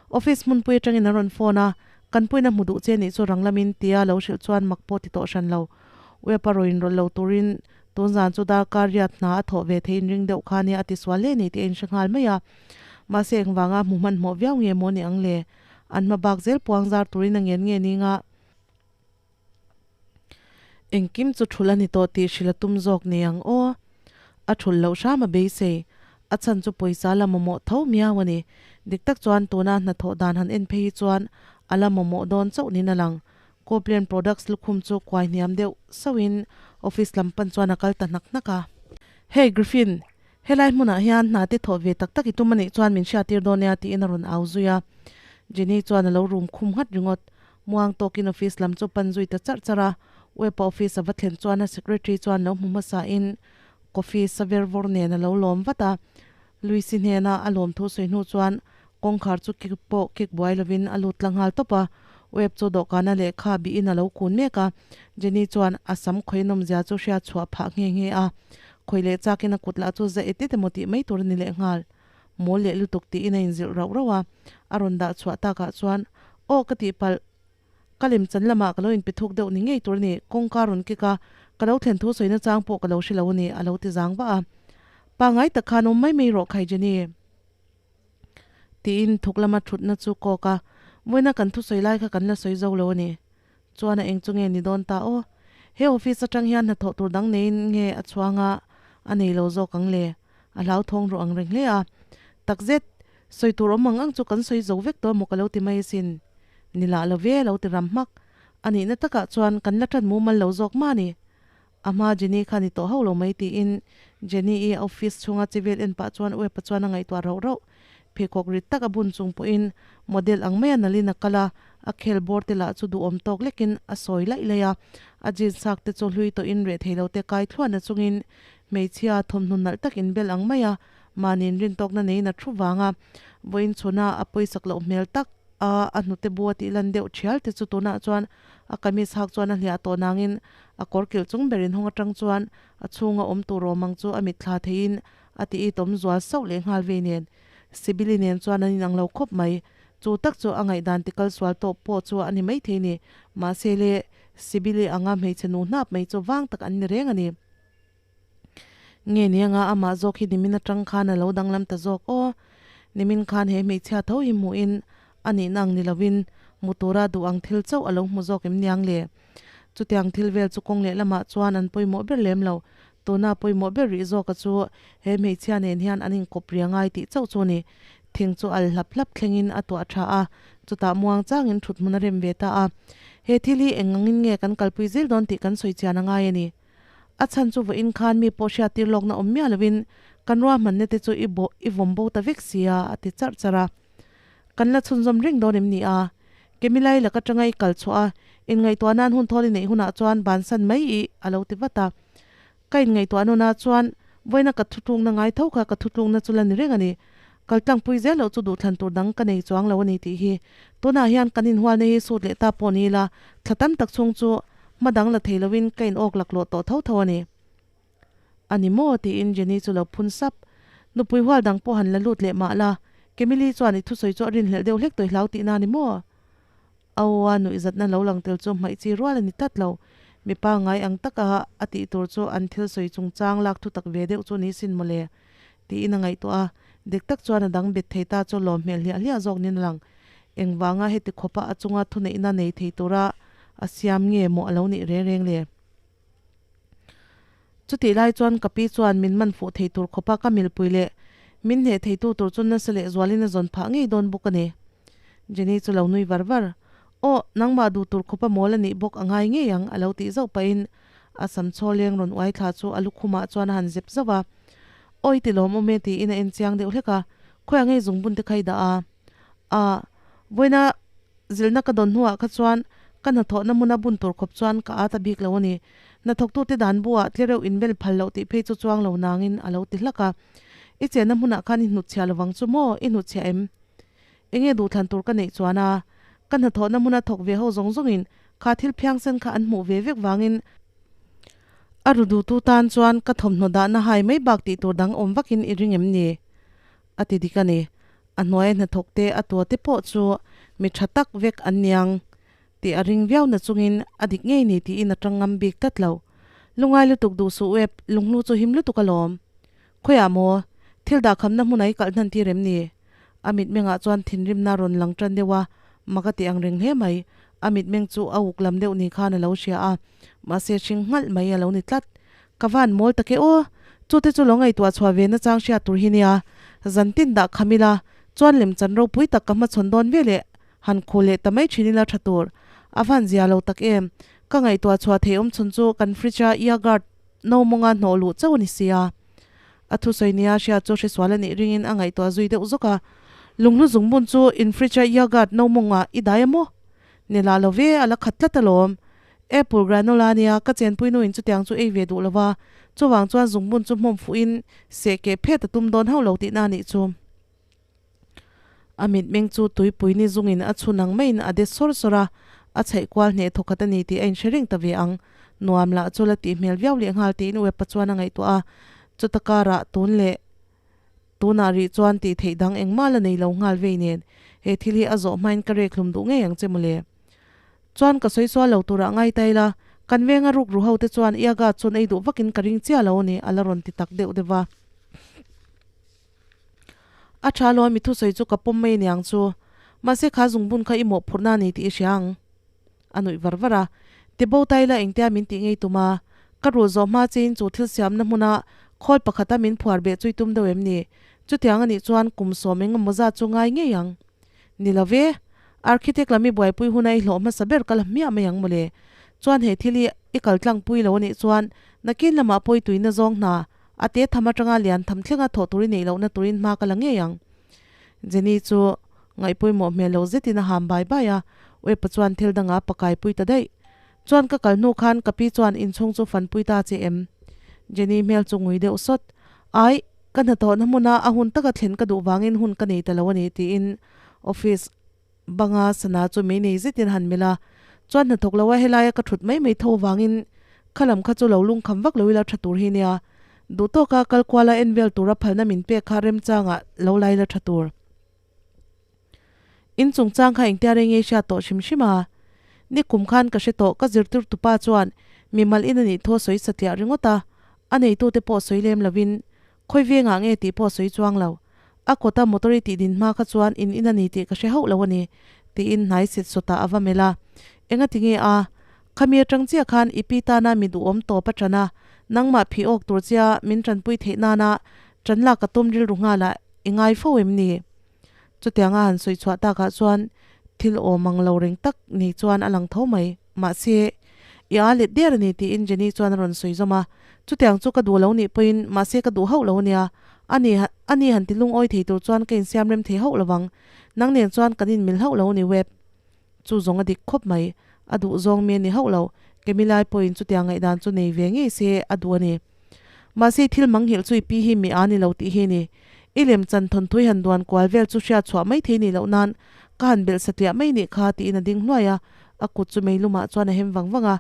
Office hmunpui atangin an rawn phone a, kan puiin a hmu duh che nih chu rang lamin tia lo hrilh chuan mak pawh ti tawh hran lo. Web a rawn rawlh lo turin tun zan chu darkar riat hna a thawh ve theiin ring deuh kha nia a ti sual hle ni tih a inhre nghal mai a. Mahse engvanga hmu hmanhmawh viau nge maw ni ang le? An hma bak zel puang zar turin a ngen nge ni nga. Engkim chu thul a ni tawh tih hrilh a tum zawk nei ang aw. A thul loh hram a beisei. A chhan chu pawisa la mamawh tho miau a ni. Dik tak chuan tuna hnathawh dan han en phei hi chuan a la mamawh dawn chauh niin a lang. Copeland Products lukhum chu kuai hniam deuh sauhin office lam pan chuan a kal ta hnak hnak a. Hey Griffin, helai hmunah hian hna te thawh ve tak tak i tum a nih chuan min hriattir dawn nia tiin a rawn au zui a. Jenny chuan a lo rum khum nghat ringawt. Muang tawkin office lam chu pan zui ta charh charh a. Web a office a va thlen chuan a secretary chuan lo hmu hmasa in coffee sa ver vawr nen a lo lawm vat a. Luisi hnena a lawm thu sawi hnu chuan kawngkhar chu kik pawh kik buai lovin a lut tla nghal tawp a. Web chu dawhkana lehkha bihin a lo kun mek a. Jenny chuan a sam khawi nawmzia chu hriat chhuah phah nghe nghe a. Khawi leh chakin a kut lah chu za et et emaw tih mai tur a ni lehnghal. Mawl leh lutuk tiin a inzilh rauh rauh a. A rawn dah chhuah takah chuan, Aw ka tihpalh. Ka lem chan lamah ka lo inpe thuk deuh ni ngei tur a ni, kawngka rawn kik a, ka lo thlen thu sawina chang pawh ka lo hre lo a ni, a lo ti zang vah a. Pangngai tak khan awm mai mai rawh khai Jenny. Tiin thuk lama thutna chu kawk a, vawiina kan thusawi lai kha kan la sawi zo lo a ni. Chuan a eng chu nge ni dawn ta aw? He office atang hian hnathawh tur dang neiin nge a chhuang a, a nei lo zawk ang le? A hlauthawng rawh ang reng hle a. Takzet, sawi tur awm ang ang chu kan sawi zo vek tawh emaw ka lo ti mai asin. Ni lah lo ve, lo ti ram hmak. A nihna takah chuan kan la tan mumal lo zawk mah a ni. A hma Jenny kha ni tawh hauh lo mai tiin Jenny-i a office chhunga chi vel en pah chuan Webb-a chuan a ngaihtuah rauh rauh. Pheikhawk rit tak a bun chung pawhin model ang maia nalhin a kal a, a khel bawr te lah chu duhawm tawk lekin a sawi laih laih a. A jeans hak te chu hlui tawhin reh thei lo te kai thluan a chungin hmeichhia thawmhnaw nalh tak inbel ang maia mahni inrintawkna neiin a thu vang a. Vawiin chhuna a pawisak loh hmel tak a a hnute bu a tih lan deuh thial te chu tunah chuan a kamis hak chuan a hliah tawh nangin a kawr kilh chung berin hawng atang chuan a chhunga awm tur awm ang chu a mitthla theiin a ti itawm zual sauh leh nghal vei nen Sibili nen chuan an inang lo khawp mai. Chu tak chu a ngaihdan tikal sual tawh pawh chu a ni maithei ni. Mahse le Sibili anga hmeichhe nu hnap mai chu vang tak an ni reng a ni. Nge ni anga amah zawk hi nimin atang khan a lo danglam ta zawk aw. Nimin khan he hmeichhia tho hi hmuhin a nihna ang ni lovin hmu tura duh ang thil chauh a lo hmu zawk em niang le. Chutiang thil vel chu kawng leh lamah chuan an pawimawh ber lem lo. Tuna pawimawh ber rih zawka chu he hmeichhia nen hian an inkawp ria ngai tih chauh chu a ni. Thing chu al hlap hlap thlengin a tuah tha a, chutah muang changin thut hmun a rem ve ta a. He thil hi eng angin nge kan kalpui zel dawn tih kan sawi chian a ngai a ni. A chhan chu vawiin khan mi pawh hriattir lawkna awm miah lovin kan ruahmanna te chu i bawh i vawm bo ta vek sia a ti charh charh a. Kan la chhunzawm reng dawn em ni a? Kemilai laka tanga i kal chhuah a, inngaihtuah nan hun thawl i neih hunah chuan bansan mai i a lo ti vat a. Ka inngaihtuah nunah chuan vawiina ka thutlukna ngai tho kha ka thutlukna chu la ni reng a ni. Kal tlangpui zel loh chu duhthlan tur dang ka nei chuang lo a ni tih hi. Tunah hian kan inhualna hi sut leh ta pawh ni ila, thla tam tak chhung chu hma dang la thei loin ka in awk laklawh tawh tho tho a ni. A ni maw? tiin Jenny chu lo phun sap. Nupui hual dang pawh han la lut leh mah la, Kemily chuan i thusawi chu a rinhlelh deuh hlek tawih hlau tihna a ni maw? A aw a nuihzatna lo lang tel chu hmaih chi rual a ni tlat lo. Mipa ngai ang taka a tih tur chu an thil sawi chungchang lak thu tak ve deuh chu ni sin mawle tiin a ngaihtuah a. Dik tak chuan a dang bet thei ta chu lawm hmel hliah hliah zawk nin a lang. Engvanga heti khawpa a chunga thuneihna nei thei tura a siam nge maw a lo nih reng reng le? Chutih lai chuan ka pi chuan min man fuh thei tur khawpa ka milpui leh min hneh theitu tur chu nasa leh zualin a zawn phah ngei dawn bawk a ni. Jenny chu lo nui var var. Aw, nangmah duh tur khawpa mawl a nih bawk a ngai ngei ang a lo tih zauh pahin a sam chaw leng rawn uai thla chu a lukhumah chuan a han zep zauh a. Awi ti lawm awm e tiin a en chiang deuh hlek a, khawiah ngei zungbun te kha i dah a? A, vawiina Zilhna ka dawn hnuah kha chuan ka hnathawhna hmuna bun tur khawp chuan ka ât a bik lo a ni. Hnathawktute dan buah tlereuh inbel phal loh tih phei chu chuang lo nangin a lo ti hlak a. I chenna hmunah khan i hnutchhiah lovang chu maw? I hnutchhiah em? Enge duhthlan tur ka neih chuan a? Ka hnathawhna hmuna thawk ve ho zawng zawngin kha thil phiangsen kha an hmuh ve vek vangin a ru duhtu tan chuan ka thawmhnaw dahna hai mai bak tih tur dang awm vakin i ring em ni? A ti dik a ni. A hnuaia hnathawk te a tua te pawh chu mi tha tak vek an niang tih a ring viau na chungin a dik ngei ni tiin a tang ngam bik tlat lo. Lungai lutuk duh suh web, lunghlu chu him lutuk alawm. Khawiah maw? Thil dahkhamna hmunah i kalh hnan tir em ni? A mitmengah chuan thinrimna rawn lang tan deuh a, mak a ti ang reng hle mai. A mitmeng chu a uk lam deuh ni khan a lo hria a, mahse hring nghalh mai a lo ni tlat. Ka van mawl tak e aw! Chute chu lo ngaihtuah chhuah ve nachang hriat tur hi nia. Zan tin dah kham ila, chuan lemchan ropui tak ka hmachhawn dawn ve leh han khul leh ta mai thin ila tha tur. A van zia lo tak em! Ka ngaihtuah chhuah thei awm chhun chu kan fridge-a yogurt no mawnga hnawh luh chauh a ni sia. A thusawi nia hriat chu hresual a nih ringin a ngaihtuah zui deuh zawk a. Lunghlu zungbun chu in fridge-a yogurt no mawngah i dai a maw? Ni lah lo ve, a la khat tlat alawm. Apple granola nia, ka chenpui nuin chutiang chu ei ve duh lo va, chuvang chuan zungbun chu hmawm fuhin seh keh phet a tum dawn hauh lo tihna a nih chu. A mitmeng chu tuipui ni zungin a chhun ang maiin a de sawr sawr a, a chhaih kual hneh thawkhat a ni tih a inhre reng ta ve ang. Nuam lah chu la tih hmel viau leh nghal tiin Webb-a chuan a ngaihtuah a, chuta karah tun leh tunah rih chuan tih theih dang engmah la nei lo nghal vei nen he thil hi a zawh hmain ka rek hlum duh ngei ang che mawle. Chuan ka sawi sual lo turah ngai ta ila, kan venga ruk ru ho te chuan Iaga chuan ei duh vakin ka ring chiah lo a ni a la rawn ti tak deuh deuh va. A tha lo a mi thusawi chu ka pawm mai aniang chu. Mahse kha zungbun kha i mawhphurhna a ni tih i hria ang. A nuih var var a. Ti bo ta ila engtia min tih ngei tum a? Ka rul zawh hma chein chu thil siamna hmuna khawl pakhata min phuar beh chu i tum deuh em ni? Chutiang a nih chuan kum sawm eng emaw zat chu ngai ngei ang. Ni lo ve. Architect lam i buaipui huna i hlawh hmasa ber ka la hmiah mai ang mawle. Chuan he thil hi i kal tlangpui lo a nih chuan nakin lamah pawi tuina zawng hna A te tham atanga lian tham thlenga thawh tur i neih lohna turin hma ka la ngei ang. Jenny chu ngaihpawimawh hmel lo zetin a ham bai bai a, Webb-a chuan thil dangah a pakaipui ta daih. Chuan ka kal hnu khan ka pi chuan inchhung chu fanpui ta che em? Jenny hmel chu ngui deuh sawt. Aih, ka hnathawhna hmuna a hun taka thlen ka duh vangin hun ka nei ta lo a ni tiin office Banga sana chu mei nei zetin han melh a, chuan hnathawk lo a helaia ka thut mai mai tho vangin kha lam kha chu lo lungkham vak lo ila tha tur hi nia. Duh tawka kal kuala en vel tura phalna min pek kha remchangah lo lai la tha tur. In chungchang kha engtia rei nge hriat tawh hrim hrim a? Ni kum khan ka hre tawh ka zirtir tupa chuan mimal in a nih thu a sawi satliah ringawt a, a neitute pawh sawi lem lovin khawi vengah nge tih pawh sawi chuang lo. A kawta motor i tih din hma kha chuan in in a ni tih ka hre hauh lo a ni, tiin hnai set sawtah a va melh a. Enga ti nge a? Khami atang chiah khan i pi tana mi duhawm tawp a ṭan a, nangmah phih awk tur chia min ṭanpui theih nana ṭan lak ka tum rilru nghalah i ngai fo em ni? Chutianga han sawi chhuah takah chuan thil awm ang lo reng tak ni chuan a lang tho mai. Mahse, i a let der a ni tiin Jenny chuan a rawn sawi zawm a. Chutiang chu ka duh lo nih pawhin, mahse ka duh hauh lo a nia. A ni, a ni han ti lungawi thei tur chuan ka insiam rem thei hauh lo vang. Nang nen chuan kan inmil hauh lo a ni Webb. Chu zawng a dik khawp mai. A duh zawng mi a ni hauh lo. Kemi lai pawhin chutiang ngaihdan chu nei ve ngei se a duh a ni. Mahse thil manghilh chu i pi hi mi a ni lo tih hi a ni. I lem chan thawnthui han duan kual vel chu hriat chhuah mai thei nih loh nan ka han belh satliah mai nih kha tiin a ding hluai a, a kut chu meilumah chuan a hem vang vang a.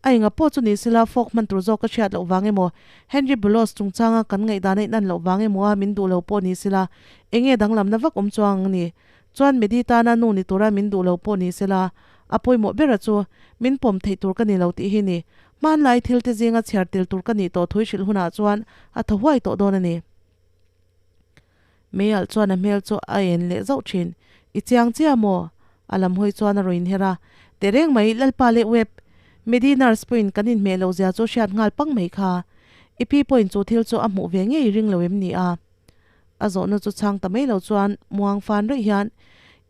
A enga pawh chu ni sela fork hman tur zawk ka hriat loh vang emaw, Henry Bulos chungchanga kan ngaihdan a inan loh vang emaw a min duh lo pawh ni sela enge danglamna vak awm chuang ang ni. Chuan Medi tana nu ni tura min duh lo pawh ni sela a pawimawh bera chu min pawm theih tur ka ni lo tih hi ni. Hmanlai thil te zinga chhiar tel tur ka nih tawh thui hrilh hunah chuan a thaw huai tawh dawn a ni. Meialh chuan a hmel chu a en leh zauh thin. I chiang chiah maw? A lam hawi chuan a rawn inher a. Tehreng mai, Lalpa leh Webb, Medi nurse pawhin kan inhmeh loh zia chu hriat nghal pang mai kha. I pi pawhin chu thil chu a hmuh ve ngei ring lo em ni a? A zawhna chu chhang ta mai lo chuan muang fan reuh hian,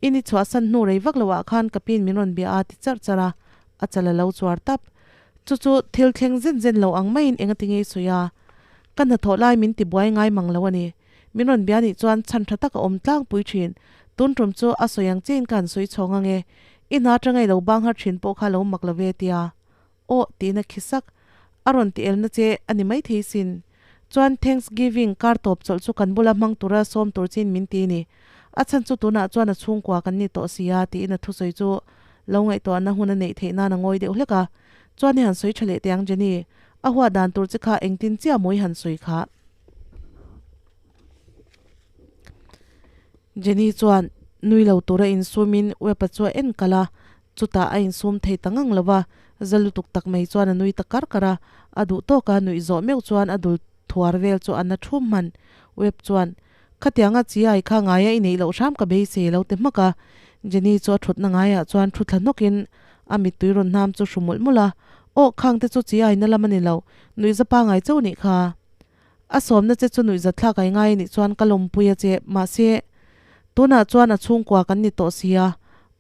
I ni chhuahsan hnu rei vak loah khan ka piin min rawn bia a ti charh charh a, a chal a lo chuar tap. Chu chu thil thleng zen zen lo ang maiin enga ti ngei sawi a? Ka hnathawh lai min ti buai ngai mang lo a ni. Min rawn bia nih chuan chhan tha tak a awm tlangpui thin. Tun tum chu a sawi ang chiin ka han sawi chhawng ange. I hna atanga i lo bang har thin pawh kha lo mak lo ve tia. Aw tiin a khi sak. A rawn ti elna che a ni maithei sin. Chuan Thanksgiving kar tawp chawlh chu kan bula hmang tura sawm tur chin min ti ni. A chhan chu tunah chuan a chhungkua kan ni tawh si a tiin a thusawi chu lo ngaihtuahna hun a neih theih nan a ngawi deuh hlek a. Chuan i han sawi tha leh teh ang Jenny, a huat dan tur che kha engtin chiah maw i han sawi kha? Jenny chuan nui lo tura insumin Webb-a chu a en kalh a, Chutah a insum thei ta ngang lo va, za lutuk tak mai chuan a nui ta kar kar a, a duh tawk a nuih zawh meuh chuan a dul thuar vel chu a na thum hman. Webb chuan, Khatianga chi ai kha ngaia i neih loh hram ka beisei lo ti hmak a. Jenny chu a thutna ngaiah chuan thu thla hnawkin A mittui rawn hnam chu hru mawlh mawlh a, Aw, khang te chu chi aina lam a ni lo, nuihza pangai chauh nih kha. A sawmna che chu nuihza thlak ai ngai a nih chuan ka lawmpui a che, mahse, tunah chuan a chhungkua kan ni tawh si a,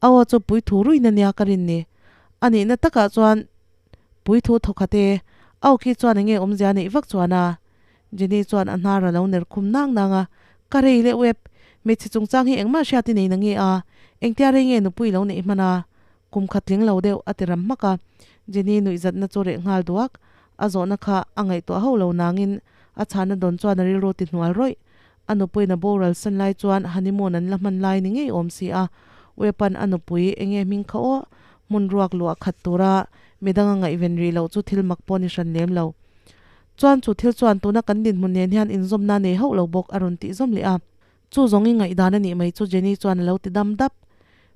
a aw chu puithu ruin a nia ka rin ni. A nihna takah chuan puithu thawkhat e, a aw khi chuan enge awmzia a neih vak chuan a. Jenny chuan a hnar a lo ner khum nang nang a, Ka rei leh web, hmeichhe chungchang hi engmah hriat i nei na nge a, engtia rei nge nupui lo neih hman a? Kum khat tling lo deuh a ti ram hmak a, Jenny nuihzatna chu reh nghal duak, a zawhna kha a ngaihtuah hauh lo nangin a chhana dawn chuan a rilru ti hnual rawih. A nupuiin a boral san lai chuan honeymoon an la hman lai ni ngei awm si a, Web-a'n a nupui enge hming kha aw, hmun ruak luah khat tura midang a ngaihven rih loh chu thil mak pawh ni hran lem lo. Chuan chu thil chuan tuna kan dinhmun nen hian inzawmna nei hauh lo bawk a rawn tih zawm leh a. Chu zawng i ngaihdan a nih mai chu Jenny chuan a lo ti dam dap.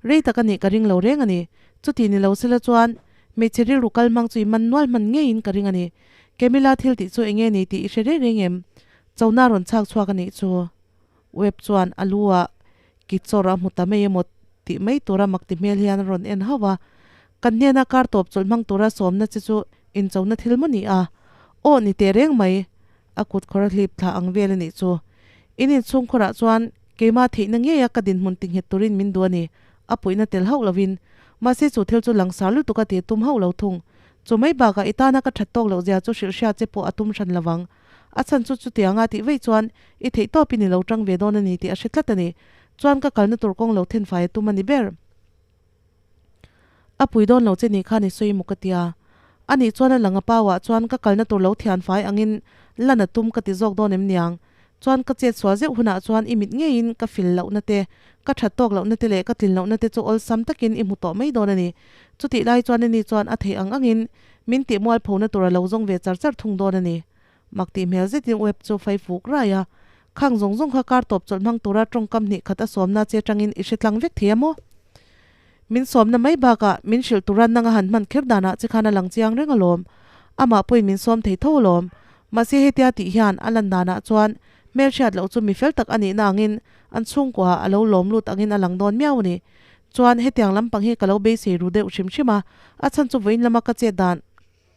Rei tak a nih ka ring lo reng a ni. Chuti ni lo sela chuan hmeichhe rilru kal hmang chu i man nual hman ngeiin ka ring a ni. Camilla thil tih chu enge ni tih i hre reng reng em? Chona rawn chhak chhuak a nih chu. Webb chuan a lu ah ki chawr a hmu ta mai emaw tih mai tura mak ti hmel hian a rawn en hauh a. Kan hnena kar tawp chawlh hmang tura sawmna che chu inchona thil maw ni a? Aw ni teh reng mai. A kut khawr a hlip thla ang vel a nih chu. In inchhung khawrah chuan keimah theihna ngeia ka dinhmun tinghet turin min duh a ni. A puihna tel hauh lovin. Mahse chu thil chu langsar lutuk a ti tum hauh lo thung. Chu mai bakah i tana ka that tawk loh zia chu hrilh hria che pawh a tum hran lovang. A chhan chu chutianga tih vei chuan i theih tawpin i lo tang ve dawn a ni tih a hre tlat a ni. Chuan ka kalna tur kawng lo thenfai a tum a ni ber. A pui dawn lo che nih khan i sawi maw ka tia. A nih chuan a lang a pau ah chuan ka kalna tur lo thianfai angin lan a tum ka ti zawk dawn em niang. Chuan ka chet sual zeuh hunah chuan i mit ngeiin ka fil lohna te, ka that tawk lohna te leh ka tlin lohna te chu awlsam takin i hmu tawh mai dawn a ni. Chutih lai chuan ani chuan a theih ang angin min tih mualphona tur a lo zawng ve char char thung dawn a ni. Mak tih hmel zetin web chu fai fuk rai a, khang zawng zawng kha kar tawp chawlh hmang tura tawngkam hnih khat a sawmna che tangin i hre tlang vek thei a maw? Min sawmna mai bakah min hrilh tura nang a han hman kher danah che khan a lang chiang reng alawm. Amah pawhin min sawm thei tho alawm. Mahse hetia tih hian a lan danah chuan hmelhriat loh chu mi fel tak a nihna angin an chhungkuaah a lo lawm lut angin a lang dawn miau a ni. Chuan hetiang lampang hi ka lo beisei ru deuh hrim hrim a, a chhan chu vawiin lama ka chet dan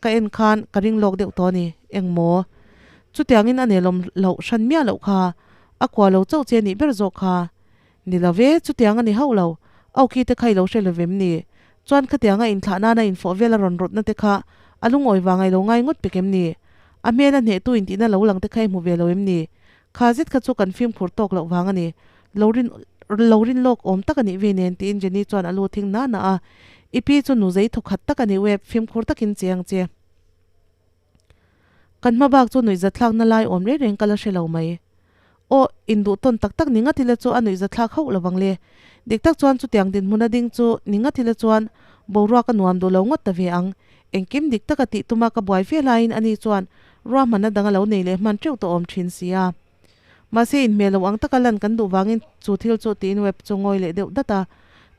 Ka en khan ka ring lawk deuh tawh a ni. Engmaw? Chutiangin a nelawm loh hran miah loh kha. A kua lo chauh che nih ber zawk kha. Ni lo ve, chutiang a ni hauh lo. Auki te kha i lo hre lo vem ni? Chuan khatianga inthlah nana infawh vel a rawn rawtna te kha a lungawi vang ai lo ngai ngawt pek em ni? A hmel a hnehtu intihna lo lang te kha i hmu ve lo em ni? Kha zet kha chu kan fimkhur tawk loh vang a ni. Lo rin lo rin lawk awm tak a nih vei nen tiin Jenny chuan a lu thing na na a. I pi chu nu zei thawkhat tak a ni web fimkhur takin che ang che. Kan hma bak chu nuihzatthlakna lai awm reng reng ka la hre lo mai. Aw, induh tawn tak tak ni ngat ila chu a nuihzatthlak hauh lovang le. Dik tak chuan chutiang dinhmuna ding chu ni ngat ila chuan boruak a nuam duh lo ngawt ta ve ang. Engkim dik taka tih tuma ka buai fe laiin ani chuan ruahmanna dang a lo nei leh hman teuh tawh awm thin si a. Mahse inhmeh lo ang taka lan kan duh vangin chu thil chu tiin web chu ngawi leh deuh dat a.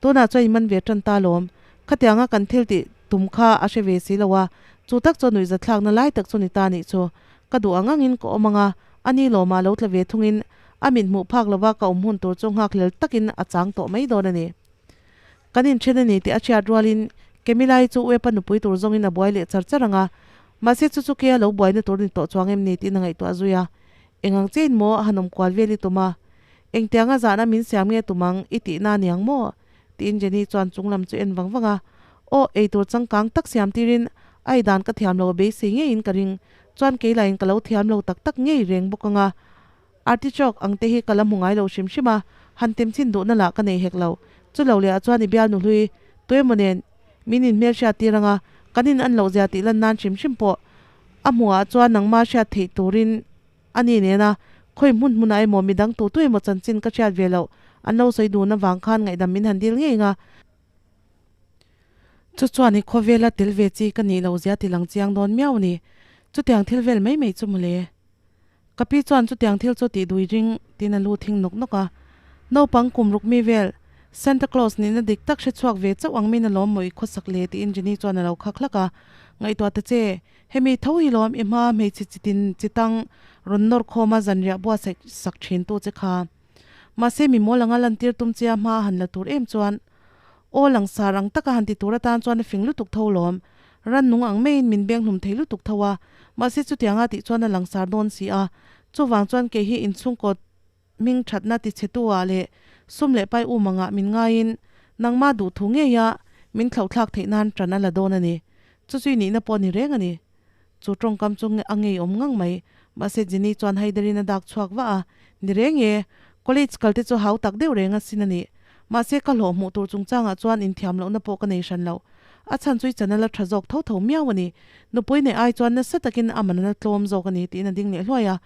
Tunah chuan in man ve tan ta lawm. Khatianga kan thil tih tum kha a hre ve si lo a, chu tak chu nuihzathlakna lai tak chu ni ta nih chu. Ka duh ang angin ka awm ang a, ani lawmah lo tla ve thungin a mit hmuh phak lova ka awm hun tur chu nghakhlel takin a chang tawh mai dawn a ni. Kan inthen a ni tih a hriat rualin Camilla-i chu Webb-a nupui tur zawngin a buai leh char char ang a, mahse chu chu kei a lo buaina tur ni tawh chuang em ni tiin a ngaihtuah zui a. Eng ang chein maw a han awm kual vel i tum a? Engtianga zahna min siam nge tum ang i tihna a niang maw? tiin Jenny chuan chung lam chu en vang vang a. Aw, eitur changkang tak siam tirin a ei dan ka thiam lo a beisei ngeiin ka ring. Chuan kei lahin ka lo thiam lo tak tak ngei reng bawk ang a. Artichoke ang te hi ka la hmu ngai lo hrim hrim a, han tem chin duhna lah ka nei hek lo. Chu lo leh ah chuan i bialnu hlui tuemaw nen min inhmel hriat tir ang a, kan in an loh zia tih lan nan hrim hrim pawh a hmuh ah chuan nangma hriat theih turin a ni nen a, khawi hmun hmunah emaw midang tu tu emaw chanchin ka hriat ve loh an lo sawi dun avang khan ngaihdam min han dil ngei ang a. Chu chuan i khawvela tel ve chi ka nih loh zia ti lang chiang dawn miau a ni. Chutiang thil vel mai mai chu mawle. Ka pi chuan chutiang thil chu tih dui ring tiin a lu thing nawk nawk a. Naupang kum ruk mi vel, Santa Claus nihna dik tak hre chhuak ve chauh ang min a lawm maw i khawsak le tiin Jenny chuan a lo khak hlak a. Ngaihtuah ta che, hemi tho hi lawm i hma hmeichhe chitin chitang rawn nawr khawm a zanriah buatsaih sak thin tu che kha. Mahse mi mawl anga lantir tum che a hma a han la tur em chuan. Aw langsar ang taka han ti tur atan chuan a fing lutuk tho lawm. Rannung ang maiin min beng hlum thei lutuk tho a, mahse chutianga tih chuan a langsar dawn si a. Chuvang chuan kei hi inchhungkaw hming thatna tichhetu ah leh sum leh pai um angah min ngaiin nangma duhthu ngeia min thlauhthlak theih nan tan a la dawn a ni. Chu chu i nihna pawh a ni reng a ni. Chu tawngkam chu a ngeiawm ngang mai. Mahse Jenny chuan haiderin a dak chhuak vah a, Ni reng e, college kal te chu hau tak deuh reng a sin a nih. Mahse ka hlawh hmuh tur chungchangah chuan inthiam lohna pawh ka nei hran lo. A chhan chu i channel a tha zawk tho tho miau a ni. Nupui neih ai chuan nasa takin a man a la tlawm zawk a ni tiin a ding leh hluai a.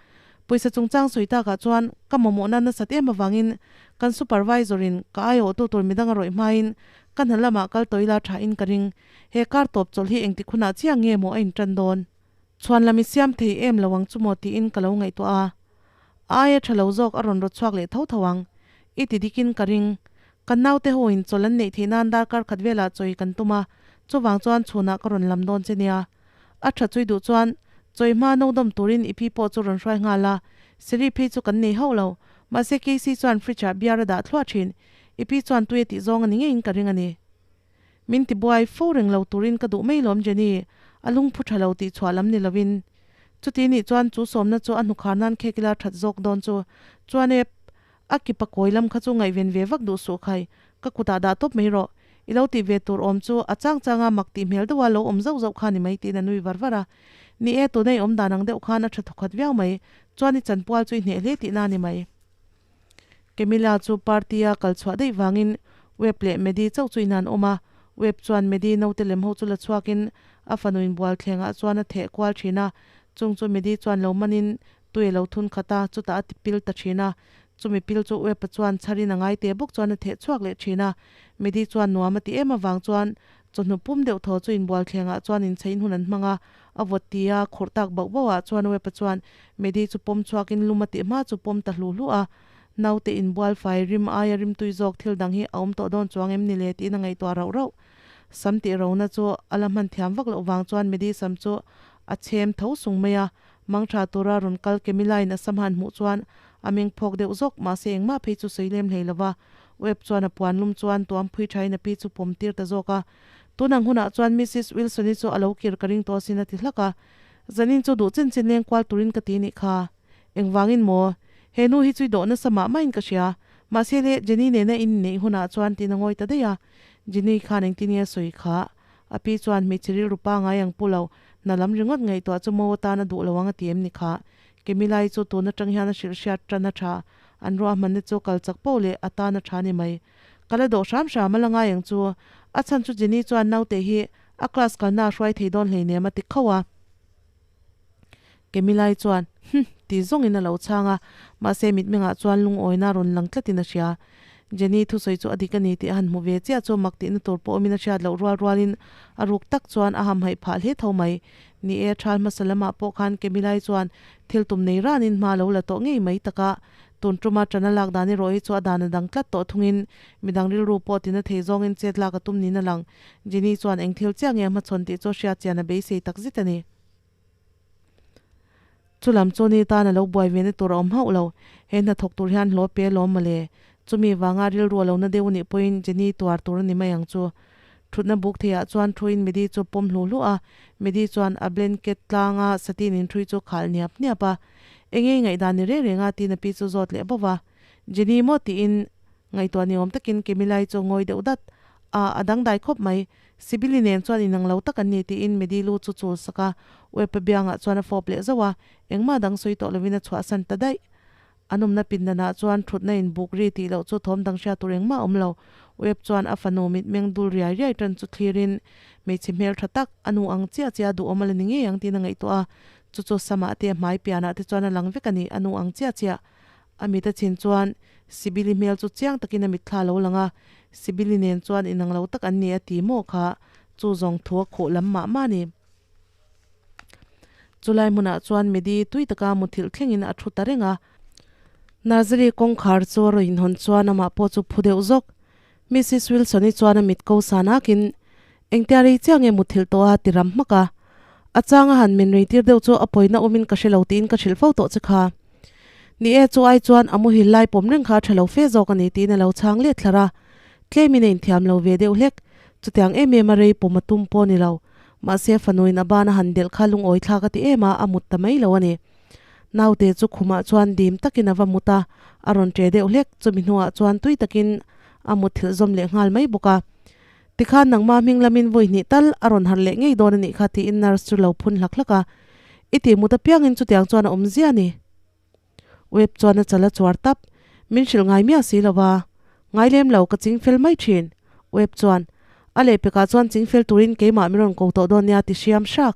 Pawisa chungchang sawi takah chuan ka mamawhna nasat em avangin kan supervisor in ka aiawhtu tur midang a rawih hmain ka hna lamah kal tawh ila thain ka ring. He kar tawp chawlh hi engtik hunah chiah nge maw a intan dawn? Chhuan lam i siam thei em lo ang chu maw tiin ka lo ngaihtuah a. A aia tha lo zawk a rawn rawt chhuak leh tho tho ang. I ti dikin ka ring. Kan naute ho in chawlh an neih theih nan darkar khat velah chawi kan tum a, chuvang chuan chhunah ka rawn lam dawn che nia. A tha chui duh chuan chawi hma no dawm turin i pi pawh chu rawn hruai nghal a, Siri phei chu kan nei hauh lo. Mahse Casey chuan fridge ah beer a dah thluah thin. I pi chuan tui a tih zawng a ni ngeiin ka ring a ni. Min ti buai fo reng lo turin ka duh mai lawm Jenny, a lungphu tha lo tih chhuah lam ni lovin. Chuti nih chuan chu sawmna chu a hnukhar nan khek ila that zawk dawn chu. Chuan e, a kipa kawi lam kha chu ngaihven ve vak duh suh khai, ka kutah dah tawp mai rawh. I lo tih ve tur awm chu a chang changa mak tih hmel deuha lo awm zauh zauh kha ni mai tiin a nui var var a. Ni e, tuna i awm dan ang deuh khan a tha thawkhat viau mai, chuan i chanpual chu i hneh hle tihna a ni mai. Camilla chu party-a kal chhuah daih vangin Webb leh Maddie chauh chu in an awm a. Webb chuan Maddie naute lem ho chu la chhuakin a fanu inbual thlengah chuan a theh kual thin a. Chung chu Maddie chuan lo manin tui a lo thun khat a, chutah a ti pil ta thin a. Chumi pil chu Webb-a chuan chharin a ngai te bawk chuan a theh chhuak leh thin a. Maddie chuan nuam a ti em avang chuan chawhnu pum deuh thaw chu inbual thlengah chuan inchhein hun an hmang a. A vawt ti a, khurh tak bauh bauh ah chuan Webb-a chuan Maddie chu pawm chhuakin lum a tih hma chu pawm ta hlu hlu a. Naute inbual fai rim aia rimtui zawk thil dang hi a awm tawh dawn chuang em ni le tiin a ngaihtuah rauh rauh. Sam tih rona chu a la hman thiam vak loh vang chuan Maddie sam chu a chhem tho sung mai a. Mangtha tura rawn kal Camilla-in a sam han hmuh chuan a meng phawk deuh zawk mahse engmah phei chu sawi lem hlei lo va. Webb chuan a puan lum chuan tuam phui thain a pi chu pawm tir ta zawk a. Tunang hunah chuan Missis Wilson-i chu a lo kir ka ring tawh asin a ti hlak a. Zanin chu duh chin chin leng kual turin ka ti nih kha. Engvangin maw? He nu hi chu i dawh nasa mah mahin ka hria. Mahse le, Jenny nena in inneih hunah chuan tiin a ngawi ta daih a. Jenny khan engtin nge a sawi kha? A pi chuan hmeichhe rilru pangai ang pu lo, hna lam ringawt ngaihtuah chu mo atan a duh lo ang a ti em ni kha? Kemilai chu tun atang hian a hrilh hriat tan a tha. An ruahmanna chu kal chak poh leh a tan a tha ni mai. Ka la dawh hram hram a la ngai ang chu. A chhan chu Jenny chuan naute hi a class kalna a hruai thei dawn hleinem a ti khauh a. Kemilai chuan, Hm, ti zawngin a lo chhang a, mahse mitmengah chuan lungawina rawn lang tlatin a hria. Jenny thusawi chu a dik a ni tih a han hmu ve chiah chu mak tihna tur pawh awmin a hriat loh rual rualin a ruk tak chuan a hamhaih phah hle tho mai. Ni e, thal hmasa lamah pawh khan Kemilai chuan thil tum nei ranin hma a lo la tawh ngei mai tak a. Tun tuma ṭana lak dan erawh hi chu a dan a dang tlat tawh thungin midang rilru pawh tina thei zawngin chet lak a tum niin a lang. Jenny chuan eng thil chiah nge a hmachhawn tih chu a hriat chian a beisei tak zet a ni. Chu lam chu ni tan a lo buai ve na tur a awm hauh lo. He hnathawk tur hian hlawh pe alawm mawle. Chumi vanga rilru a lo na deuh anih pawhin Jenny tuar tur a ni mai ang chu. Thutna buk theiah chuan thuin Medi chu pawm hlu hlu a, Medi chuan a blanket tlanga satin inthui chu khal niap niap a. Enge i ngaihdan ni reng reng a? tiin a pi chu zawt leh bawk a. Jenny maw tiin ngaihtuah ni awm takin Kemilai chu ngawi deuh dat a, a dangdai khawp mai. Sibili nen chuan inang lo tak an ni tiin Medi lu chu chul sak a, Webb-a biangah chuan a fawp leh zauh a, engmah dang sawi tawh lovin a chhuahsan ta daih. An awmna pindanah chuan thutna in buk ri tih loh chu thawm dang hriat tur engmah a awm lo. Webb chuan a fanu mitmeng dul riai riai tan chu thlirin hmeichhe hmel tha tak, a nu ang chiah chiah a duhawm a la ni ngei ang tiin a ngaihtuah a. Chu chu samah te, a hmai pianah te chuan a lang vek a ni, a nu ang chiah chiah. A mit a chhin chuan Sibili hmel chu chiang takin a mitthla a lo lang a, Sibili nen chuan inang lo tak an ni a ti maw kha, chu zawng thu a khuh lam mah mah a ni. Chulai hmunah chuan Medi tui taka muthilh thlengin a thu ta reng a. Nursery kawngkhar chu a rawn inhawn chuan amah pawh chu phu deuh zawk. Missis Wilson-i chuan a mit ko san akin, Engtia rei chiah nge muthilh tawh a? ti ram hmak a. A chang a han men rei tir deuh chu a pawina awmin ka hre lo tiin ka hrilh fo tawh che kha. Ni e, chu ai chuan a muhil lai pawm reng kha a tha lo fe zawk a ni tiin a lo chhang let thlar a. Tlemin a inthiam lo ve deuh hlek. Chutiang em em a rei pawm a tum pawh ni lo. Mahse fanuin a ban a han delh kha lungawi thlak a ti em a, a mut ta mai lo a ni. Naute chu khumah chuan dim takin a va mut a, a rawn ṭe deuh hlek. Chumi hnuah chuan tui takin a mut thilh zawm leh nghal mai bawk a. Tikhan nangma hming lamin vawi hnih tal a rawn harh leh ngei dawn a nih kha tiin nurse chu lo phun hlak hlak a. I tih mut apiangin chutiang chuan a awm zia a ni. Web chuan a chal a chuar tap. Min hrilh ngai miah si lo va. Ngai lem lo, ka ching fel mai thin. Web chuan, A lehpekah chuan ching fel turin keimah min rawn ko tawh dawn nia ti hriam hrak.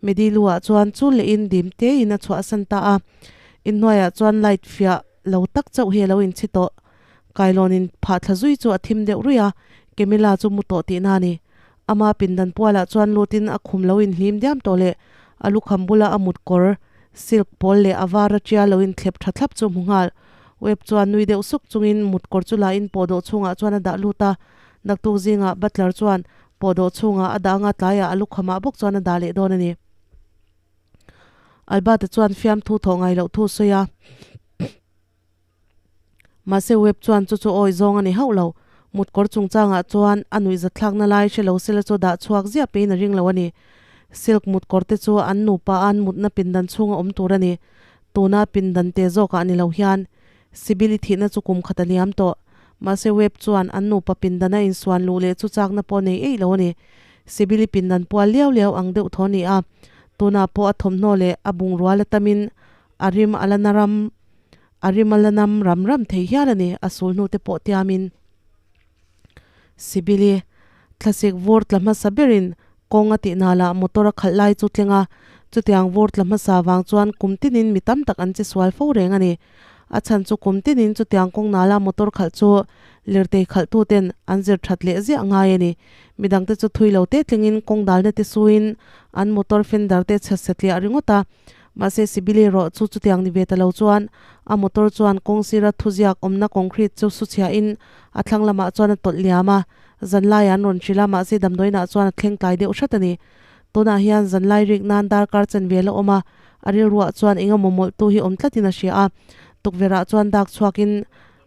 Medi lu ah chuan chul lehin dim tein a chhuahsan ta a. Inhnuaiah chuan light fiah lo tak chauh hi a lo inchhi tawh. Kailawnin phah thla zui chu a thim deuh ruih a, Camilla chu mu tawh tihna a ni. Ama pindan pualah chuan lutin a khum lo inhlim diam tawh leh a lukham bula a mut kawr, silk pawl leh a var a tia lo inthlep tha thlap chu hmu nghal. Webb chuan nui deuh suk chungin mut kawr chu lain pawhdawh chhungah chuan a dah lut a. Naktuk zingah butler chuan pawhdawh chhungah a dah anga tlaiah a lukhamah bawk chuan a dah leh dawn a ni. Albert-a chuan fiamthu thawh ngai loh thu a sawi a. Mahse Webb chuan chu chu awi zawng a ni hauh lo. Mutkawr chungchangah chuan a nuihzatthlakna lai hre lo sela chu dah chhuak ziah peiin a ring lo a ni. Silk mutkawr te chu an nupa an mutna pindan chhunga awm tur a ni. Tuna pindan te zawkah ni lo hian Sibyl i thihna chu kum khat a liam tawh. Mahse Webb chuan an nupa pindana insuan luh leh chu chakna pawh nei eih lo a ni. Sibyl i pindan pual liau liau ang deuh thaw a ni a. Tunah pawh a thawmhnaw leh a bungrua la tamin A rim a la na ram, a rim a la nam ram ram thei hial a ni, a sul hnu te pawh tiamin. Sibili, thlasik vur tla hmasa berin kawng a tih nal ah motor a khalh lai chu thleng a, chutiang vur tla hmasa vang chuan kum tinin mi tam tak an che sual fo reng a ni. A chhan chu kum tinin chutiang kawng nala motor khalh chu lirtei khalh tu ten an zir that leh ziah ngai a ni. Midang te chu thui lo te tlingin kawng dalna te suin an motor fender te chhe satliah ringawt a, Mahse Sibili erawh chu chutiang ni ve ta lo chuan a motor chuan kawng sira thuziak awmna concrete chu su chhiahin a thlang lamah chuan a tawlh liam a, zanlai an rawn hrilh a, mahse damdawiinah chuan a thleng tlai deuh hrat a ni. Tunah hian zanlai rik nan darkar chanve la awm a, a rilruah chuan eng emaw mawlhtu hi awm tlatin a hria a, tukverhah chuan dak chhuakin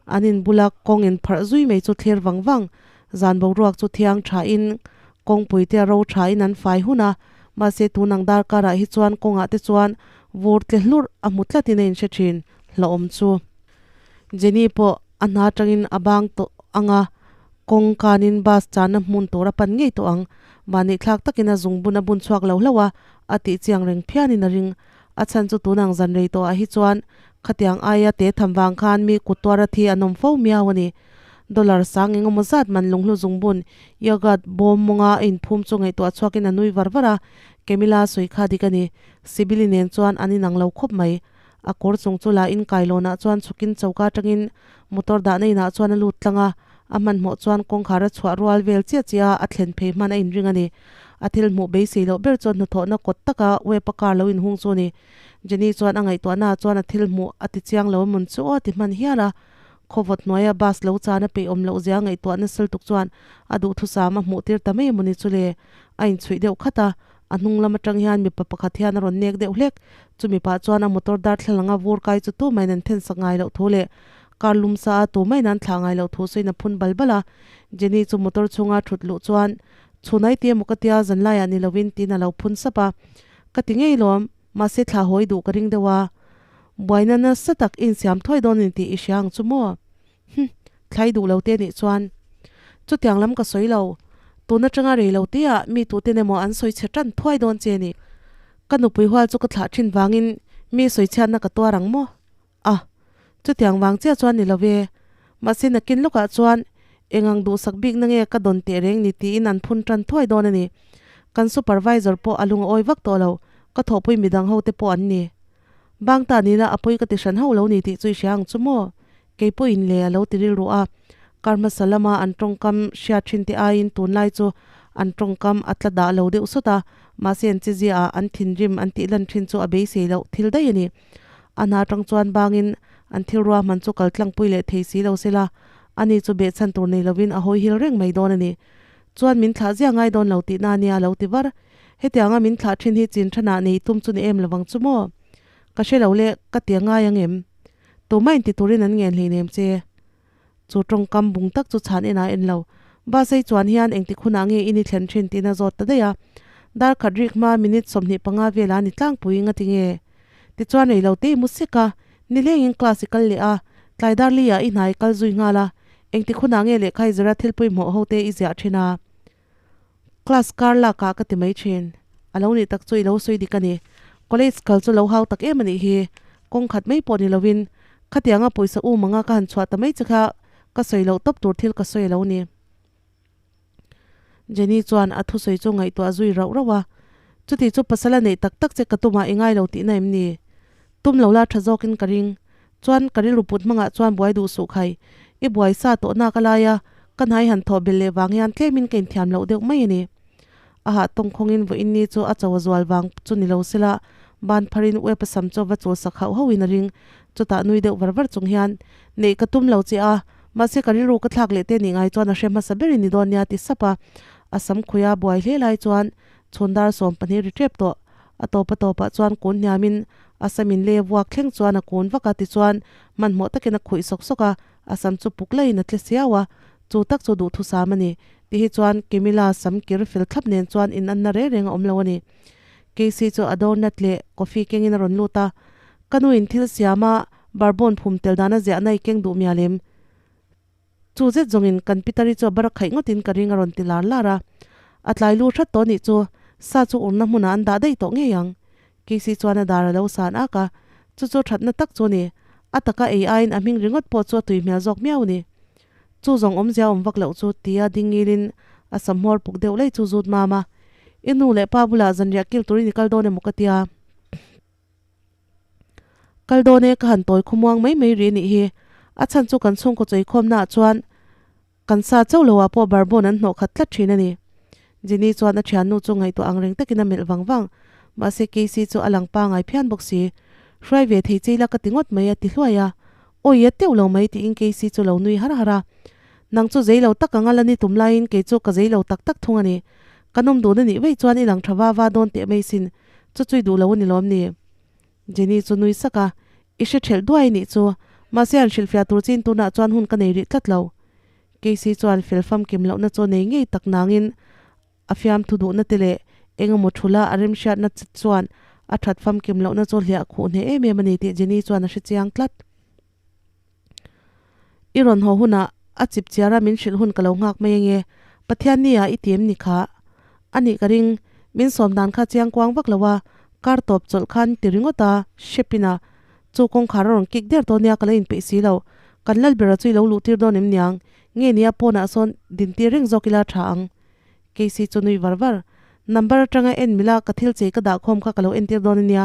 an in bula kawng in pharh zui mai chu thlir vang vang. Zan boruak chu thiang thain kawngpui te a ro thain an fai hun a, mahse tun ang darkarah hi chuan kawngah te chuan vur tle hlurh a hmu tlatin a inhre thin hlauhawm chu. Jenny pawh a hna atangin a bang tawh ang a, kawng kanin bus chahna hmun tur a pan ngei tawh ang. Mahni thlak takin a zungbun a bun chhuak lo hlauh a, a tih chiang reng phianin a ring. A chhan chu tun ang zan rei tawhah hi chuan khatiang aia te tham vang khan mi kut tuara thi an awm fo miau a ni. Dollar sang eng emaw zat man lunghlu zungbun yogurt bawm mawnga a inphum chu ngaihtuah chhuakin a nui var var a, Camilla sawi kha dik a ni. Sibili nen chuan an inang lo khawp mai. A kawr chung chu la in kailawnah chuan chhukin choka atangin motor dahna inah chuan a lut tlang a, a hmanhmawh chuan kawngkhar a chhuah rual vel chiah chiah a, a thlen phei hman a inring a ni. A thil hmuh beisei loh ber chuan hnathawhna kawt taka web a car lo inhung chu a ni. Jenny chuan a ngaihtuahnaah chuan a thil hmuh a ti chiang lo amawn chu aw a ti hman hial a. Khawvawt hnuaia bus lo chan a peih awm loh zia ngaihtuahna sel tuk chuan a duhthusam a hmuh tir ta mai amawni chu le. A inchhuih deuh khat a, a hnung lam atang hian mipa pakhat hian a rawn nek deuh hlek. Chumi pah chuan a motor darthlalang a vur kai chu tumah in an then sak ngai loh thu leh car lum sa a tumah in an thlah ngai loh thu sawiin a phun bal bal a. Jenny chu motor chhunga thut luh chuan Chhunai te emaw ka tia zanlaiah ni lovin tiin a lo phun sap a. Ka ti ngei lawm, mahse thla hawi duh ka ring deuh a. Buaina nasa tak i insiam thuai dawn a ni tih i hria ang chu maw? Hm, thlai duh lo te nih chuan. Chutiang lam ka sawi lo. Tun atanga rei lo te ah mi tuten emaw an sawi chhe tan thuai dawn che ni. Ka nupui hual chu ka thlah thin vangin mi sawi chhiatna ka tuar ang maw? A, chutiang vang chiah chuan ni lo ve. Mahse nakin lawkah chuan eng ang duhsak bikna nge ka dawn teh reng ni tiin an phun tan thuai dawn a ni. Kan supervisor pawh a lung a awi vak tawh lo, ka thawhpui midang ho te pawh an ni. Bang ta nila a pawi ka ti hran hauh lo ni tih chu i hria ang chu maw? Kei pawhin le a lo ti rilru a. Kar hmasa lama an tawngkam hriat thin te aiin tunlai chu an tawngkam a tla dah lo deuh sawt a, mahse an chizia ah an thinrim an tih lan thin chu a beisei loh thil daih a ni. A hna atang chuan bangin an thil ruahman chu kal tlangpui leh thei si lo sela, ani chu behchhan tur nei lovin a hawi hil reng mai dawn a ni. Chuan min thlah zia ngai dawn lo tihna ania a lo ti var. Hetianga min thlah thin hi chin thanah nei tum chu ni em lovang chu maw? Ka hre lo le, ka ti a ngai ang em? Tumah inti turin an ngen hleinem che. Chu tawngkam bung tak chu chhan en a en lo. Bus ei chuan hian engtik hunah nge i ni thlen thin tiin a zawt ta daih a. Dar khat rik hma minute 25 vel a ni tlangpui nga ti nge? Tichuan rei lo te i mu sek a, nilengin class i kal leh a, tlai dar li ah i hna i kal zui nghal a, engtik hunah nge lehkha i zira thil pawimawh ho te i ziah thin a? Class kar lak ah ka ti mai thin. A lo nih tak chu i lo sawi dik a ni. College kal chu lo hau tak em a nih hi. Kawng khat mai pawh ni lovin khatianga pawisa um anga ka han chhuah ta mai che kha ka sawi loh tawp tur thil ka sawi a lo ni. Jenny chuan a thusawi chu ngaihtuah zui rauh rauh a, Chuti chu pasal a neih tak tak che ka tumah i ngai lo tihna em ni? Tum lo la tha zawkin ka ring. Chuan ka rilru put hmangah chuan buai duh suh khai. I buai sa tawh nak a lai a, ka hnai han thawh belh leh vang hian tlemin ka inthiam loh deuh mai a ni. A hah tawng khawngin vawiin ni chu a cho a zual vang chu ni lo sela, ban pharin web a sam chu a va chul sak hauh hauhin a ring. Chutah nui deuh var var chung hian, Neih ka tum lo che a, mahse ka rilru ka thlak leh te nih ngai chuan a hre hmasa berin ni dawn nia ti sap a. A sam khuia buai hle lai chuan chhun dar 12 ri tep tawh. A tawp a tawpah chuan kun hniamin a sam in le vuak thleng chuan a kun vak a tichuan hmanhmawh takin a khuih sawk sawk a, a sam chu puk laiin a tle siau a, chu tak chu duhthusam a ni. Ti hi chuan Camilla sam kir fel thlap nen chuan in anna reng reng a awm lo a ni. Casey chu a donut leh coffee kengin a rawn lut a, Ka nu in thil siam a, barbon phum tel dan a ziahna i keng duh mial em? Chu zet zawngin kan Pitari chu a bar a khaih ngawtin ka ring a rawn ti lar lar a. A tlai lu hrat tawh nih chu sa chu urna hmunah an dah daih tawh ngei ang. Casey chuan a dar a lo san ak a, chu chu thatna tak chu a ni. A taka ei aiin a hming ringawt pawh chu a tui hmel zawk miau a ni. Chu zawng awmzia awm vak loh chu tia dingilin a sam hmawr puk deuh lei chu zut mam a. I nu leh pa bulah zanriah kil turin i kal dawn emaw ka tia. Kal dawn e ka han tawi khawmuang mai mai rih anih hi. A chhan chu kan chhungkaw chawikhawmna ah chuan kan sa chauh lo ah pawh barbon an hnawh khat tlat thin a ni. Jenny chuan a thiannu chu ngaihtuah ang reng takin a melh vang vang. Mahse Casey chu a lang pangai phian bawk si. Hruai ve thei cheila ka ti ngawt mai a ti hluai a. Awi a teuh lo mai tiin Casey chu lo nui har har a. Nang chu zei lo tak anga la ni tum laiin kei chu ka zei lo tak tak thung a ni. Ka nawm dun a nih vei chuan i lang tha va va dawn teh mai sin. Chu chui duh lo a ni lawm ni? Jenny chu nui sak a, I hre thelh duai nih chu, mahse an hrilhfiah tur chin tunah chuan hun ka nei rih tlat lo. Casey chuan fel famkim lohna chu nei ngei tak nangin a fiamthu duhna te leh eng emaw thula a remhriatna che chuan a that famkim lohna chu hliah khuh hneh em em a ni tih Jenny chuan a hre chiang tlat. I rawn haw hunah a chip chiara min hrilh hun ka lo nghak mai ange, Pathian ni ah i ti em ni kha? A nih ka ring, min sawm dan kha chiang kuang vak lo a, kar tawp chawlh khan ti ringawt a, hrepin a, chu kawngkhar a rawn kik der dawn nia ka la inpeih si lo, kan Lalbera chu i lo luh tir dawn em niang, nge nia pawnah sawn din tir reng zawk ila tha ang. Casey chu nui var var, Number atanga en mila ka thil chei ka dah khawm kha ka lo entir dawn ania,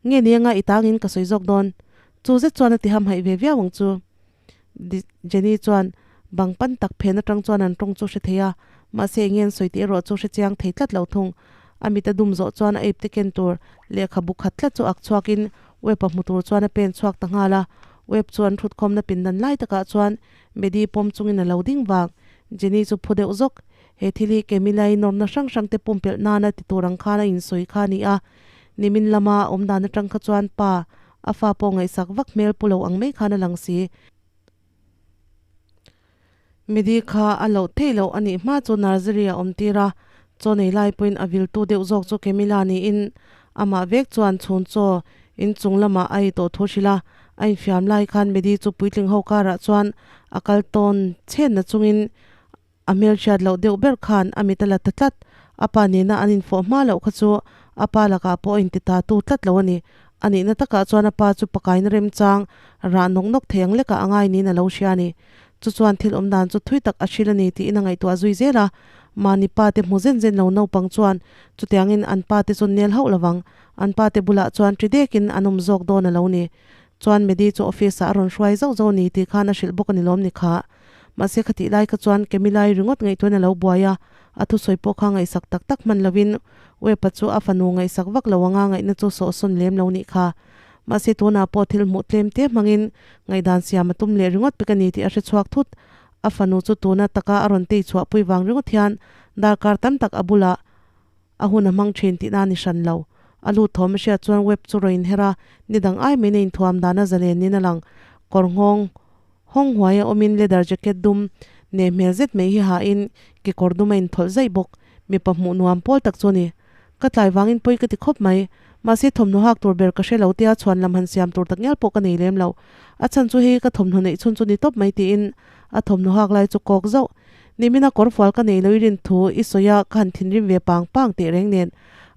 nge nia nga i tangin ka sawi zawk dawn? Chu zet chuan a ti hamhaih ve viau ang chu. Jenny chuan bang pan tak phen atang chuan an tawng chu hre thei a, mahse enge an sawi tih erawh chu hre chiang thei tlat lo thung. A mit a dum zawh chuan a ipte ken tur lehkhabu khat tlat chu ak chhuakin Web a hmu tur chuan a pen chhuak ta nghal a. Web chu an thutkhawmna pindan lai takah chuan Medi pawm chungin a lo ding vang. Jenny chu phu deuh zawk. He thil hi Camilla-i nawrna hrang hrangte pumpelh nana ti tur ang khan a insawi kha a ni a. Nimin lama a awmdan atang kha chuan pa A fa pawh ngaihsak vak hmel pu lo ang mai khan a lang si. Midi kha a loh theih loh a nih hma chu nursery a awm tir a, chaw nei lai pawhin a viltu deuh zawk chu Camilla niin amah vek chuan chhun chaw in chung lamah a ei tawh thu hrilh a, a infiam lai khan Midi chu puitling ho karah chuan a kal tawn chhenna chungin A hmelhriat loh deuh ber khan a mit a la ta tlat. A pa nena an infawh hma loh kha chu a pa lakah pawh a inti ta tu tlat lo a ni. A nihna takah chuan a pa chu pakaina remchang rah nawk nawk thei ang lekah a ngai niin a lo hria a ni. Chu chuan thil awm dan chu thui tak a hril a ni tiin a ngaihtuah zui zel a. Mahni pa te hmu zen zen lo naupang chuan chutiangin an pa te chu nel hauh lovang. An pa te bulah chuan ṭi dekin an awm zawk dawn a lo ni. Chuan Medi chu office ah a rawn hruai zauh zauh a ni tih khan a hrilh bawk a ni lawm ni kha. Mahse khatih lai kha chuan Camilla-i ringawt ngaihtuahin a lo buai a, a thusawi pawh kha ngaihsak tak tak hman lovin Webb-a chu a fanu ngaihsak vak lo anga ngaihna chu sawhsawn lem lo nih kha. Mahse tunah pawh thil hmuh tlem te hmangin ngaihdan siam a tum leh ringawt pek a ni tih a hre chhuak thut. A fanu chu tuna taka a rawn tei chhuahpui vang ringawt hian darkar tam tak a bulah a hun a hmang thin tihna a ni hran lo. A lut thawm a hriat chuan Webb chu rawn inher a, ni dang ai mai na inthuam dan a zalen niin a lang. Kawr nghawng. Hawng huaia awmin leather jacket dum ne hmel zet mai hi hain kekawr dum a inthawlh zaih bawk. Mipa hmuh nuam pawl tak chu a ni. Ka tlai vangin pawi ka ti khawp mai. Mahse thawmhnaw hak tur ber ka hre lo tia chhuan lam han siam tur tak ngial pawh ka nei lem lo. A chhan chu hei ka thawmhnaw neih chhun chu ni tawp mai tiin a thawmhnaw hak lai chu kawk zauh. Nimina kawr fual ka nei lo i rin thu i sawi a ka han thinrim ve pang pang teh reng nen.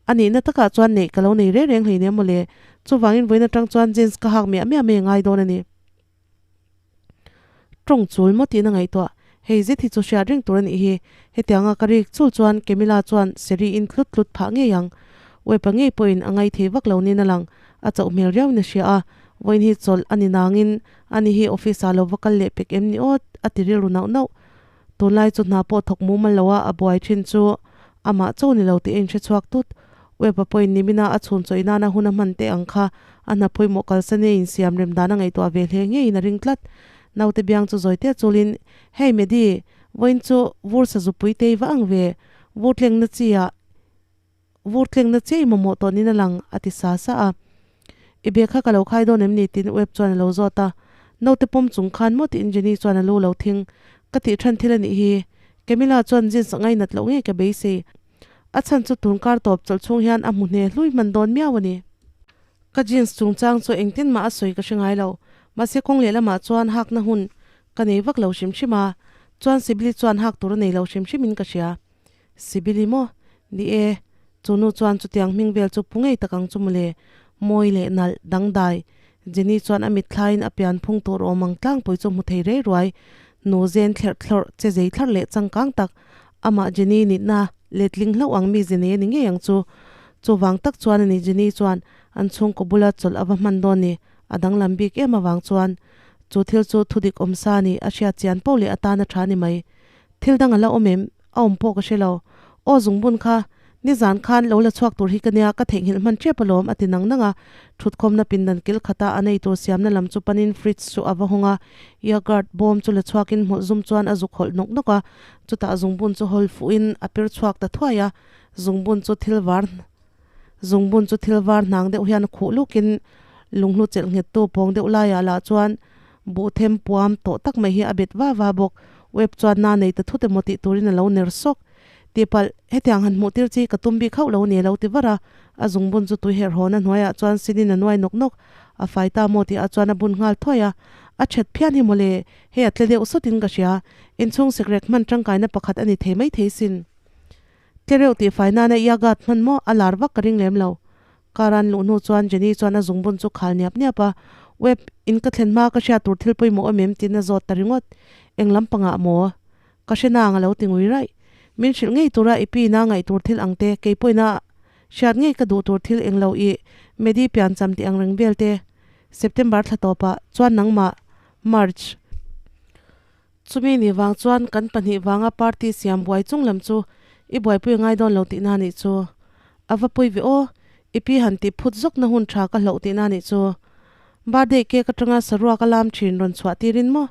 A nihna takah chuan neih ka lo nei reng reng hleinem mawle. Chuvangin vawiin atang chuan jeans ka hak miah miah mai a ngai dawn a ni. Tawng chul maw tiin a ngaihtuah. Hei zet hi chu hriat reng tur a nih hi. Hetianga ka rik chul chuan Camilla chuan Seri in tlut tlut phah ngei ang. Wepa ngei pawhin a ngai thei vak lo niin a lang. A chauh hmel riauin a hria a. Vawiin hi chawlh a ni nangin ani hi office ah lo va kal leh pek em ni aw a ti rilru nauh nauh. Tunlai chu hna pawh thawk mumal lo a a buai thin chu amah cho ni lo tih a inhre chhuak tut. Web-a pawhin nimina a chhun chawih nana hun a hman teh ang kha a hna pawimawh kalsan e insiam rem dan a ngaihtuah ve hle ngeiin a ring tlat. Naute biang chu zawi tia chulin, Hey Medi, vawiin chu vur sazupui te i va ang ve, vur tlengna chi ah vur tlengna chiah i mamawh tawh niin a lang, a ti sa sa a. I bag kha ka lo khai dawn em ni? tiin Webb chuan a lo zawt a. Naute pawm chung khan maw tiin Jenny chuan a lu lo thing. Ka tih than thil a nih hi. Camilla chuan jeans a ngainat loh ngei ka beisei. A chhan chu tun kar tawp chawlh chhung hian a hmu hne hlui hman dawn miau a ni. Ka jeans chungchang chu engtin mah a sawi ka hre ngai lo. Mahse kawng lehlamah chuan hakna hun ka nei vak lo hrim hrim a, chuan Sibili chuan hak tur a nei lo hrim hrimin ka hria. Sibili maw? Ni e, chu nu chuan chutiang hming vel chu pu ngei tak ang chu mawle, mawi leh nalh, dangdai. Jenny chuan a mitthlaiin a pian phung tur awm ang tlangpui chu hmu thei rei ruai. Nu zen thlerh thlawrh, che zei thlar leh changkang tak, amah Jenny nihna letling hlauh ang mi Jenny a ni ngei ang chu. Chuvang tak chuan a ni Jenny chuan an chhungkaw bula chawlh a va hman dawn ni, a danglam bik em avang chuan. Chu thil chu thudik awmsa a ni, a hriat chian poh leh atan a tha a ni mai. Thil dang a la awm em? A awm pawh ka hre lo. Aw zungbun kha, nizan khan lo la chhuak tur hi ka nia, ka theihnghilh hman tep alawm a ti nang nang a. Thutkhawmna pindan kil khata a nei tur siamna lam chu panin fridge chu a va hawng a, yogurt bawm chu la chhuakin hmawlh zum chuan a zuk hawlh nawk nawk a. Chutah zungbun chu hawl fuhin a pir chhuak ta thuai a, zungbun chu thil var zungbun chu thil var hnang deuh hian khuh lukin lunghlu chelh nghettu pawng deuh laiah lah chuan Buh them puam tawh tak mai hi a bet va va bawk. Web chuan na nei ta thut emaw tih turin a lo ner sawk. Tihpalh, hetiang han hmuh tir chi ka tum bik hauh lo ni a lo ti var a. A zungbun chu tui herh hawn a hnuaiah chuan sinin a nuai nawk nawk. A fai ta maw tih ah chuan a bun nghal thuai a. A that phian hi mawle, hei a tle deuh sawtin ka hria. Inchhung sekrek hman tangkaina pakhat a ni thei mai thei sin. Tle reuh tih fai nana i agat hman maw a lar vak ka ring lem lo. Car an luh hnu chuan Jenny chuan a zungbun chu khal niap niap a, Web, in ka thlen hma ka hriat tur thil pawimawh awm em? tiin a zawt ta ringawt. Eng lampangah maw? Ka hre nang a lo ti ngui raih. Min hrilh ngei tura i pi ina ngaih tur thil ang te, kei pawhina hriat ngei ka duh tur thil eng lo i Medi piancham tih ang reng vel te. September thla tawpah chuan nangmah March. Chumi ni vang chuan kan pahnih vanga party siam buai chung lam chu i buaipui ngai dawn lo tihna nih chu. A va pawi ve aw, i pi han tih phut zawkna hun tha ka hlauh tihna nih chu. Birthday cake atanga saruak a lam thin rawn chhuah tirin maw?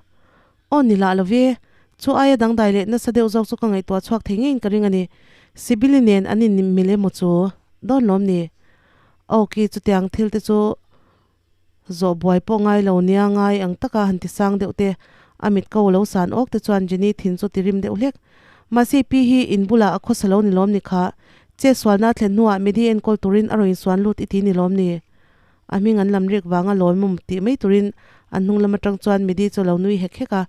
Aw ni lah lo ve, chu aia dangdai leh nasa deuh zawk chu ka ngaihtuah chhuak thei ngeiin ka ring a ni. Sibili nen an inmil emaw chu dawn lawm ni? Aw ki chutiang thil te chu Zawh buai pawh ngai lo nia ngai ang taka han ti sang deuh te, a mit ko lo san awk te chuan Jenny thin chu ti rim deuh hlek. Mahse pi hi in bulah a khawsa lo ni lawm ni kha, che sualna a thlen hnuah Medi enkawl turin a rawn insuan lut i ti ni lawm ni? A hming an lam rik vanga lawimawm tih mai turin an hnung lam atang chuan Medi chu a lo nui hek hek a.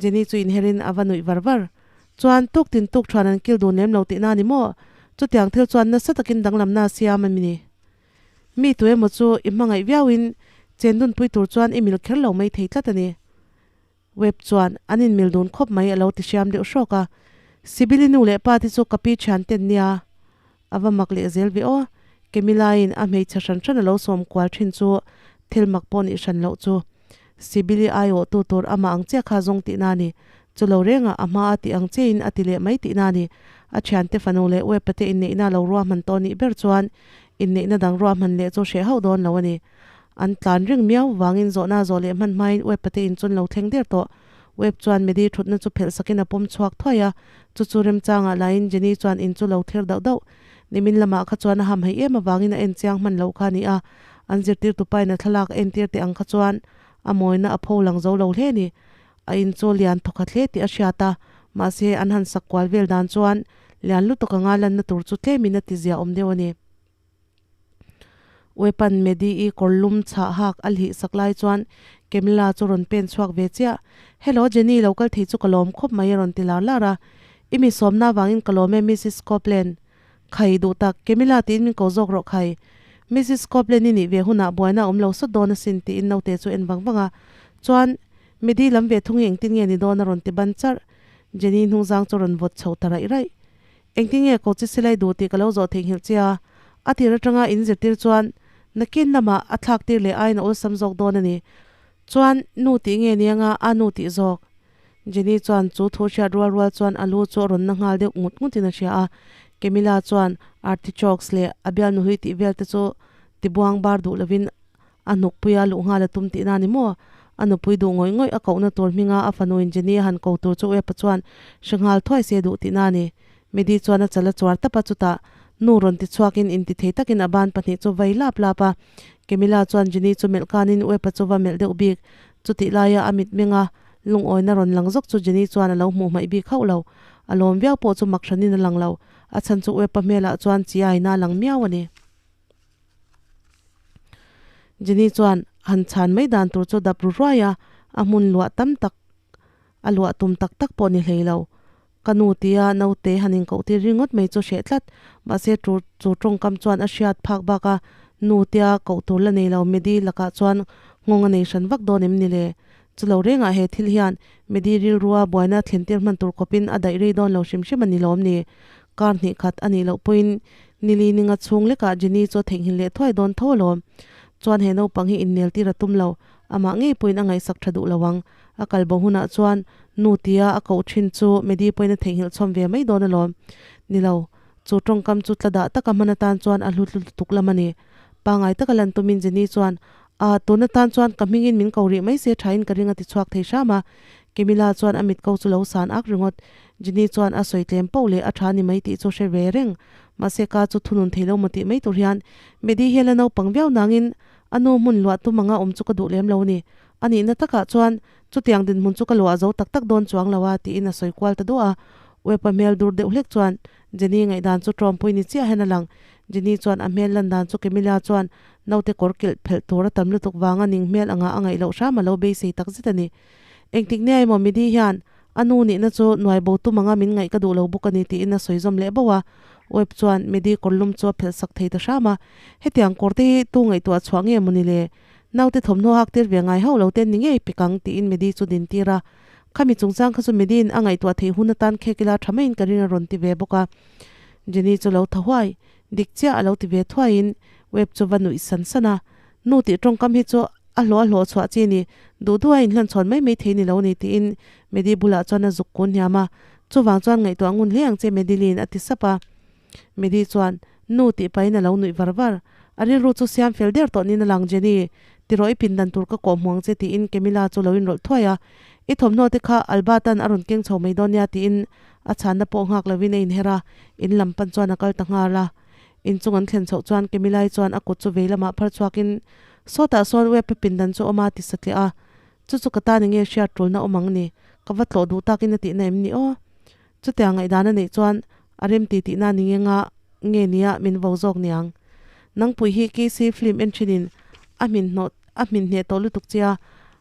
Jenny chu inherin a va nuih var var. Chuan tuk tin tuk thuan an kil dun lem lo tihna ni maw? Chutiang thil chuan nasa takin danglamna a siam a ni. Mi tu emaw chu i hmangaih viauin chendunpui tur chuan i mil kher lo mai thei tlat a ni. Webb chuan an inmil dun khawp mai a lo ti hriam deuh hrawk a. Sibili nu leh pa te chu ka pi thian ten nia. A va mak leh zel ve aw. Kemilaiin a hmeichhe hran hran a lo sawm kual thin chu thil mak pawh nih hran loh chu. Sibili aiawhtu tur amah ang chiah kha zawng tihna a ni. Chu lo rengah a hma a tih ang chiahin a ti leh mai tihna a ni. A thiante fanu leh Webb-a te inneihna lo ruahman tawh nih ber chuan Inneihna dang ruahman leh chu hreh hauh dawn lo a ni. An tlan ring miau vangin zawhna zawh leh hman hmain Webb te in chun lo thleng der tawh. Webb chuan Medi thutna chu phelh sakin a pawm chhuak thuai a, chu chu remchangah laiin Jenny chuan in chu lo thlir dauh dauh. Nimin lamah kha chuan a ham haih em avangin a en chiang hman lo kha a ni a, an zirtirtu pain a thlalak a entir teh ang kha chuan. A mawina a pho lang zo lo hle ni. A in chu lian thawkhat hle tih a hriat a, mahse an han sak kual vel dan chuan lian lutuk anga lanna tur chu tlemin a ti zia awm deuh a ni. Weapon Medi-i kawr lum chhah hak a lih sak lai chuan Camilla chu rawn pen chhuak ve chiah. Hello Jenny, lo kal thei chu ka lawm khawp mai a rawn ti lar lar a. I mi sawmna avangin ka lawm e Missus Copeland. Khai duh tak, Camilla tiin min ko zawk rawh khai. Missus Copeland i nih ve hunah buaina a awm lo sawt dawn asin tiin naute chu en vang vang a. Chuan, Medi lam ve thung hi engtin nge ni dawn a rawn ti ban charh. Jenny hnungzang chu rawn vawt chho ta raih raih. Engtin nge ko chi silai duh tih ka lo zawh theihnghilh che a, a tir atanga in zirtir chuan nakin lamah a thlak tir leh aiin a awlsam zawk dawn a ni. Chuan nu tih nge ni anga a nu tih zawk? Jenny chuan chu thu hriat rual rual chuan a lu chu a rawn na nghal deuh ngut ngutin a hria a. Camilla chuan artichokes leh a bialnu hlui tih vel te chu tibuang bar duh lovin A hnukpuia luh nghal a tum tihna a ni maw? A nupui duh ngawih ngawih a kohna tur hminga a fanuin Jenny a han ko tur chu Uepa chuan hre nghal thuai se duh tihna a ni. Medi chuan a chal a chuar tap a, chutah nu rawn ti chhuakin intithei takin a ban pahnih chu vai lap lap a. Camilla chuan Jenny chu melh kanin Uepa chu va melh deuh bik. Chutih laia a mitmenga lungawina rawn lang zawk chu Jenny chuan a lo hmuh hmaih bik hauh lo. A lawm viau pawh chu mak hranin a lang lo. A chhan chu Uepa hmelah chuan chi aina a lang miau a ni. Jenny chuan han chhan mai dan tur chu dap ru ruai a, a hmun luah tam tak a luah tum tak tak pawh ni hlei lo. Ka nu tia naute han inkoh tir ringawt mai chu hreh tlat, mahse chu chu tawngkam chuan a hriat phak bak a, nu tia koh tur la nei lo Medi lakah chuan nghawng a nei hran vak dawn em ni le? Chulo rengah he thil hian Medi rilrua buaina thlen tir hman tur khawpin a daih rei dawn lo hrim hrim a ni lawm ni? Kar hnih khat a nih loh pawhin nili ninga chhung lekah Jenny chu a theihnghilh leh thuai dawn tho alawm. Chuan he naupang hi innel tir a tum lo, amah ngei pawhin a ngaihsak tha duh lo ang. A kal bo hunah chuan nu tia a koh thin chu Medi pawhin a theihnghilh chhawm ve mai dawn alawm. Ni lo, chu tawngkam chu tla dah taka hman atan chuan a hlu lutuk lam a ni. Pangai taka lan tumin Jenny chuan A, tun atan chuan ka hmingin min ko rih mai se thain ka ring a ti chhuak thei hram a. Camilla chuan a mit ko chu lo san ak ringawt. Jenny chuan a sawi tlem poh leh a tha ni mai tih chu hre ve reng. Mahse ka chu thunun thei lo maw tih mai tur hian Medi hian la naupang viau nangin a nu hmun luah tum anga awm chu ka duh lem lo ni. A nihna takah chuan chutiang dinhmun chu ka luah zo tak tak dawn chuang lo a tiin a sawi kual ta duah a. Web-a hmel dur deuh hlek chuan Jenny ngaihdan chu tawmpui ni chiah hian a lang. Jenny chuan a hmel lan dan chu Camilla chuan naute kawr kilh phelh tur a tam lutuk vanga ning hmel anga a ngaih loh hram a lo beisei tak zet a ni. Engtik nia emaw Midi hian a nu nihna chu nuai bo tum anga min ngaih ka duh lo bawk a ni tiin a sawi zawm leh bauh a. Webb chuan Midi kawr lum chu a phelh sak thei ta hram a. Hetiang kawr te hi tu ngaihtuah chhuah nge maw ni le? Naute thawmhnaw hak tir ve ngai hauh lo ten ni ngei pek ang tiin Midi chu din tir a. Khami chungchang kha chu Medi-in a ngaihtuah theih hun atan khek ila tha maiin ka ring a rawn ti ve bawk a. Jenny chu lo tha huai, dik chiah a lo ti ve thuaiin Webb chu va nuih san san a. Nu tih tawngkam hi chu a hlawh a hlawh chhuah chi ni, duh duh a inhlanchhawn mai mai thei ni lo ni tiin Medi bulah chuan a zuk kun hniam a. Chuvang chuan ngaihtuah ngun hle ang che Medilyn a ti sap a. Medi chuan, Nu tih pahin a lo nuih var var. A rilru chu siam fel der tawh niin a lang, Jenny, tirawh i pindan tur ka kawh hmuang che tiin Camilla chu lo inrawlh thuai a. I thawmhnaw te kha Albert-a'n a rawn keng chho mai dawn nia tiin a chhanna pawh nghak lovin a inher a, in lam pan chuan a kal ta nghal a. Inchung an thlen chhoh chuan Camilla-i chuan a kut chu vei lamah phar chhuakin, Sawtah sawn Webb-a pindan chu awm a ti satliah a. Chu chu ka tan enge hriat tulna awm ang ni? Ka va tlawh duh takin a tihna em ni aw? Chutiang ngaihdan a neih chuan a rem ti tihna ni nge nga nge nia min vo zawk niang. Nangpui hi KC film en thinin a hmin hnawh a hmin hneh tawh lutuk che a,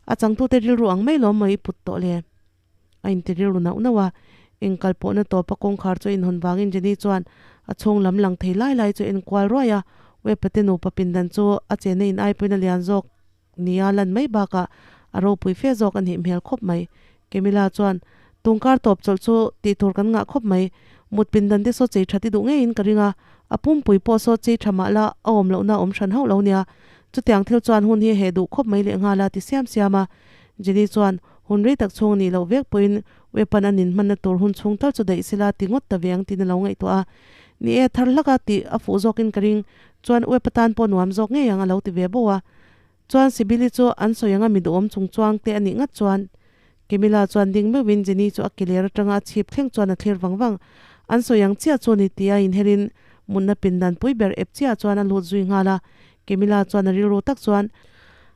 a changtute rilru ang mai lawm maw i put tawh le? A inti rilru nauh nauh a, inkal pawhna tawpa kawngkhar chu a inhawn vangin Jenny chuan a chhung lam lang thei lai lai chu a enkual ruai a, Webb-a te nupa pindan chu a chenna in ai pawhin a lian zawk. Nia lan mai bakah a ropui fe zawk a nih hmel khawp mai. Camilla chuan, Tungkar tawp chawlh chu tih tur kan ngah khawp mai. Mut pindan te saw chei tha ti duh ngeiin ka ring a, a pumpui pawh saw chei tha mah la a awm lohna a awm hran hauh lo nia. Chutiang thil chuan hun hi heh duh khawp mai lehnghal a ti siam siam a. Jenny chuan, Hun rei tak chhung a nih loh vek pawhin weapon a nin hmanna tur hun chhung tal chu daih sela ti ngawt ta ve ang tiin a lo ngaihtuah a. Ni e, thar hlak a tih a fuh zawkin ka ring. Chuan web atan pawh nuam zawk ngei ang a lo ti ve bauh a. Chuan Sibili chu an sawi anga mi duhawm chung chuang te a nih ngat chuan Camilla chuan ding meuhin Jenny chu a ke ler atanga a chhip thleng chuan a thlir vang vang. An sawi ang chiah chu ni tia inherin mutna pindan pui ber ep chiah chuan a lut zui nghal a. Camilla chuan a rilru tak chuan.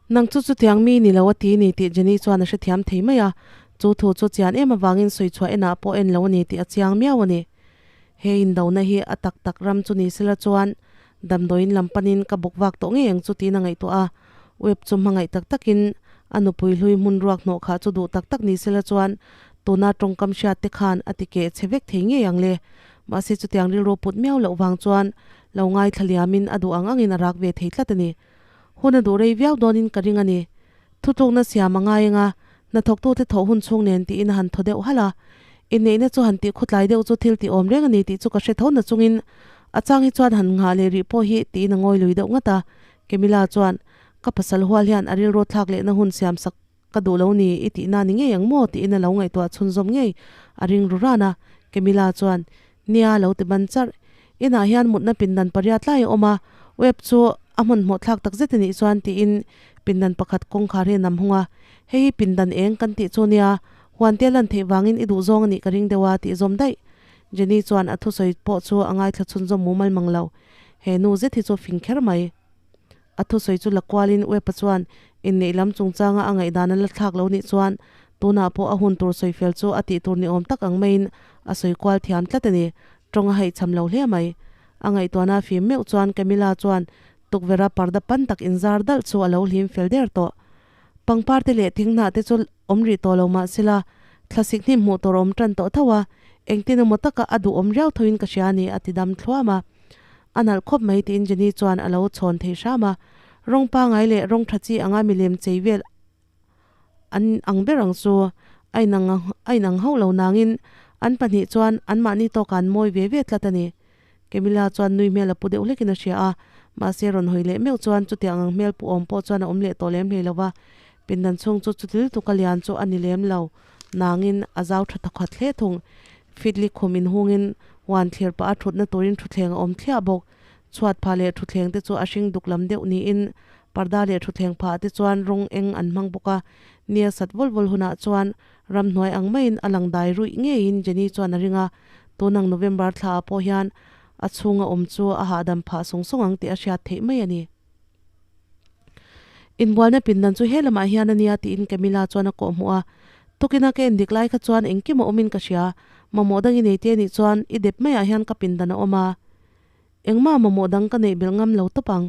Nang chu chutiang mi ni lo a ti ni tih Jenny chuan a hrethiam thei mai a, chu thu chu chian em avangin sawi chhuah enah pawh en lo a ni tih a chiang miau a ni. He indona hi a tak tak ram chu ni sela chuan damdawiin lam panin ka bawk vak tawh ngei ang chu tiin a ngaihtuah a, Web chu hmangaih tak takin a nupui hlui hmun ruak hnawh khah chu duh tak tak ni sela chuan tuna tawngkam hriat te khan a ti keh chhe vek thei ngei ang le. Mahse chutiang rilru put miau loh vang chuan lo ngaithla liamin a duh ang angin a rak ve thei tlat a ni. Hun a duh rei viau dawnin ka ring a ni. Thutlukna siam a ngai anga hnathawktute thawh hun chhung nen tiin a han thaw deuh halh a. Inneihna chu han tih khawtlai deuh chu thil tih awm reng a ni tih chu ka hre tho na chungin a chang hi chuan han nghah leh rih pawh hi tiin a ngawi lui deuh ngat a. Camilla chuan ka pasal hual hian a rilru thlak lehna hun siam sak ka duh lo ni i tihna ni ngei ang maw tiin a lo ngaihtuah chhunzawm ngei a ring ru ran a. Camilla chuan Nia lo ti ban charh. Inah hian mutna pindan pariat lai a awm a, web chu a hmanhmawh thlak tak zet a nih chuan tiin pindan pakhat kawngkhar hi a nam hung a. Hei hi pindan eng kan tih chu nia, huan te a lan theih vangin i duh zawng a nih ka ring deuh a tih zawm daih. Jenny chuan a thusawi pawh chu a ngaithla chhunzawm mumal mang lo. He nu zet hi chu fing kher mai. A thusawi chu la kualin Webb-a chuan inneih lam chungchanga a ngaihdan a la thlak lo nih chuan tunah pawh a hun tur sawi fel chu a tih tur ni awm tak ang maiin a sawi kual thiam tlat a ni. Tawng a haihchham lo hle mai. A ngaihtuahna a fim meuh chuan Camilla chuan tukverha parda pan tak inzar dalh chu a lo hlim fel der tawh. Pangpar te leh thing hnah te chu awm rih tawh lo mah sela thlasik hnim hmuh tur a awm tan tawh tho a, engtin emaw taka a duhawm riau thoin ka hria a ni a ti dam thluam a. A nalh khawp mai tiin Jenny chuan a lo chhawn thei hram a, rawng pangai leh rawng tha chi anga milem chei vel an ang ber ang chu a inang a inang hauh lo nangin an pahnih chuan anmahni tawkah an mawi ve ve tlat a ni. Camilla chuan nui hmel a pu deuh hlekin a hria a, mahse rawn hawi leh meuh chuan chutiang ang hmel pu awm pawh chuan a awm leh tawh lem hlei lo va, pindan chhung chu chutil tuka lian chu a ni lem lo nangin a zau tha thawkhat hle thung. Fitli khum inhungin huan thlir pah a thutna turin thutthleng a awm thliah bawk. Chhuat phah leh thutthleng te chu a hring duk lam deuh niin parda leh thutthleng phah te chuan rawng eng an hmang bawk a. Nia sat vawl vawl hunah chuan ramhnuai ang maiin a lang dai ruih ngeiin Jenny chuan a ring a. Tunang November thla ah pawh hian a chhunga awm chu a hahdam phah sawng sawng ang tih a hriat theih mai a ni. Inbualna pindan chu he lamah hian a nia tiin Camilla chuan a kawh hmuh a. Tukina ka endik lai kha chuan engkim a awmin ka hria. Mamawh dang i nei te anih chuan i dep maiah hian ka pindan a awm a. Engmah mamawh dang ka neih belh ngam lo tawp ang.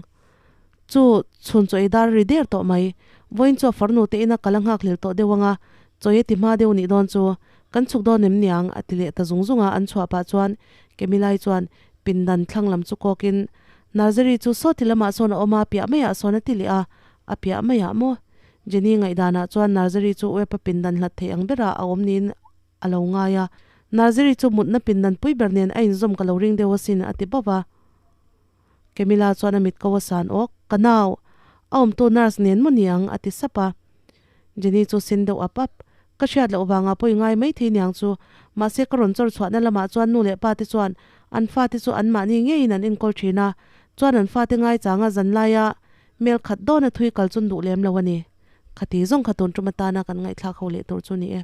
Chu chhun chaw ei dar ri der tawh mai. Vawiin chu a farnu te ina ka la nghak hlel tawh deuh anga chaw ei ti hma deuh nih dawn chu kan chhuk dawn em niang a ti leh ta zung zung a an chhuah pah chuan Camilla-i chuan pindan thlang lam chu kawkin Nursery chu sawti lamah sawn a awm a, piah maiah sawn a ti leh a, a piah maiah maw? Jenny ngaihdanah chuan nursery chu Web-a pindan hlat thei ang berah a awm niin a lo ngai a, nursery chu mutna pindan pui ber nen a inzawm ka lo ring deuh asin a ti bauh a. Camilla chuan a mit ko a san awk, Ka nau, a awmtu nurse nen maw niang? a ti sap a. Jenny chu sin deuh ap ap, Ka hriat loh vangah pawh i ngai mai thei niang chu. Mahse ka rawn chawr chhuahna lamah chuan nu leh pa te chuan an fate chu anmahni ngeiin an enkawl thin a, chuan an fate ngaichanga zan laia mel khat dawna thui kal chun duh lem lo a ni. Khati zawng kha tun tum atana kan ngaihthlak ho leh tur chu ni e.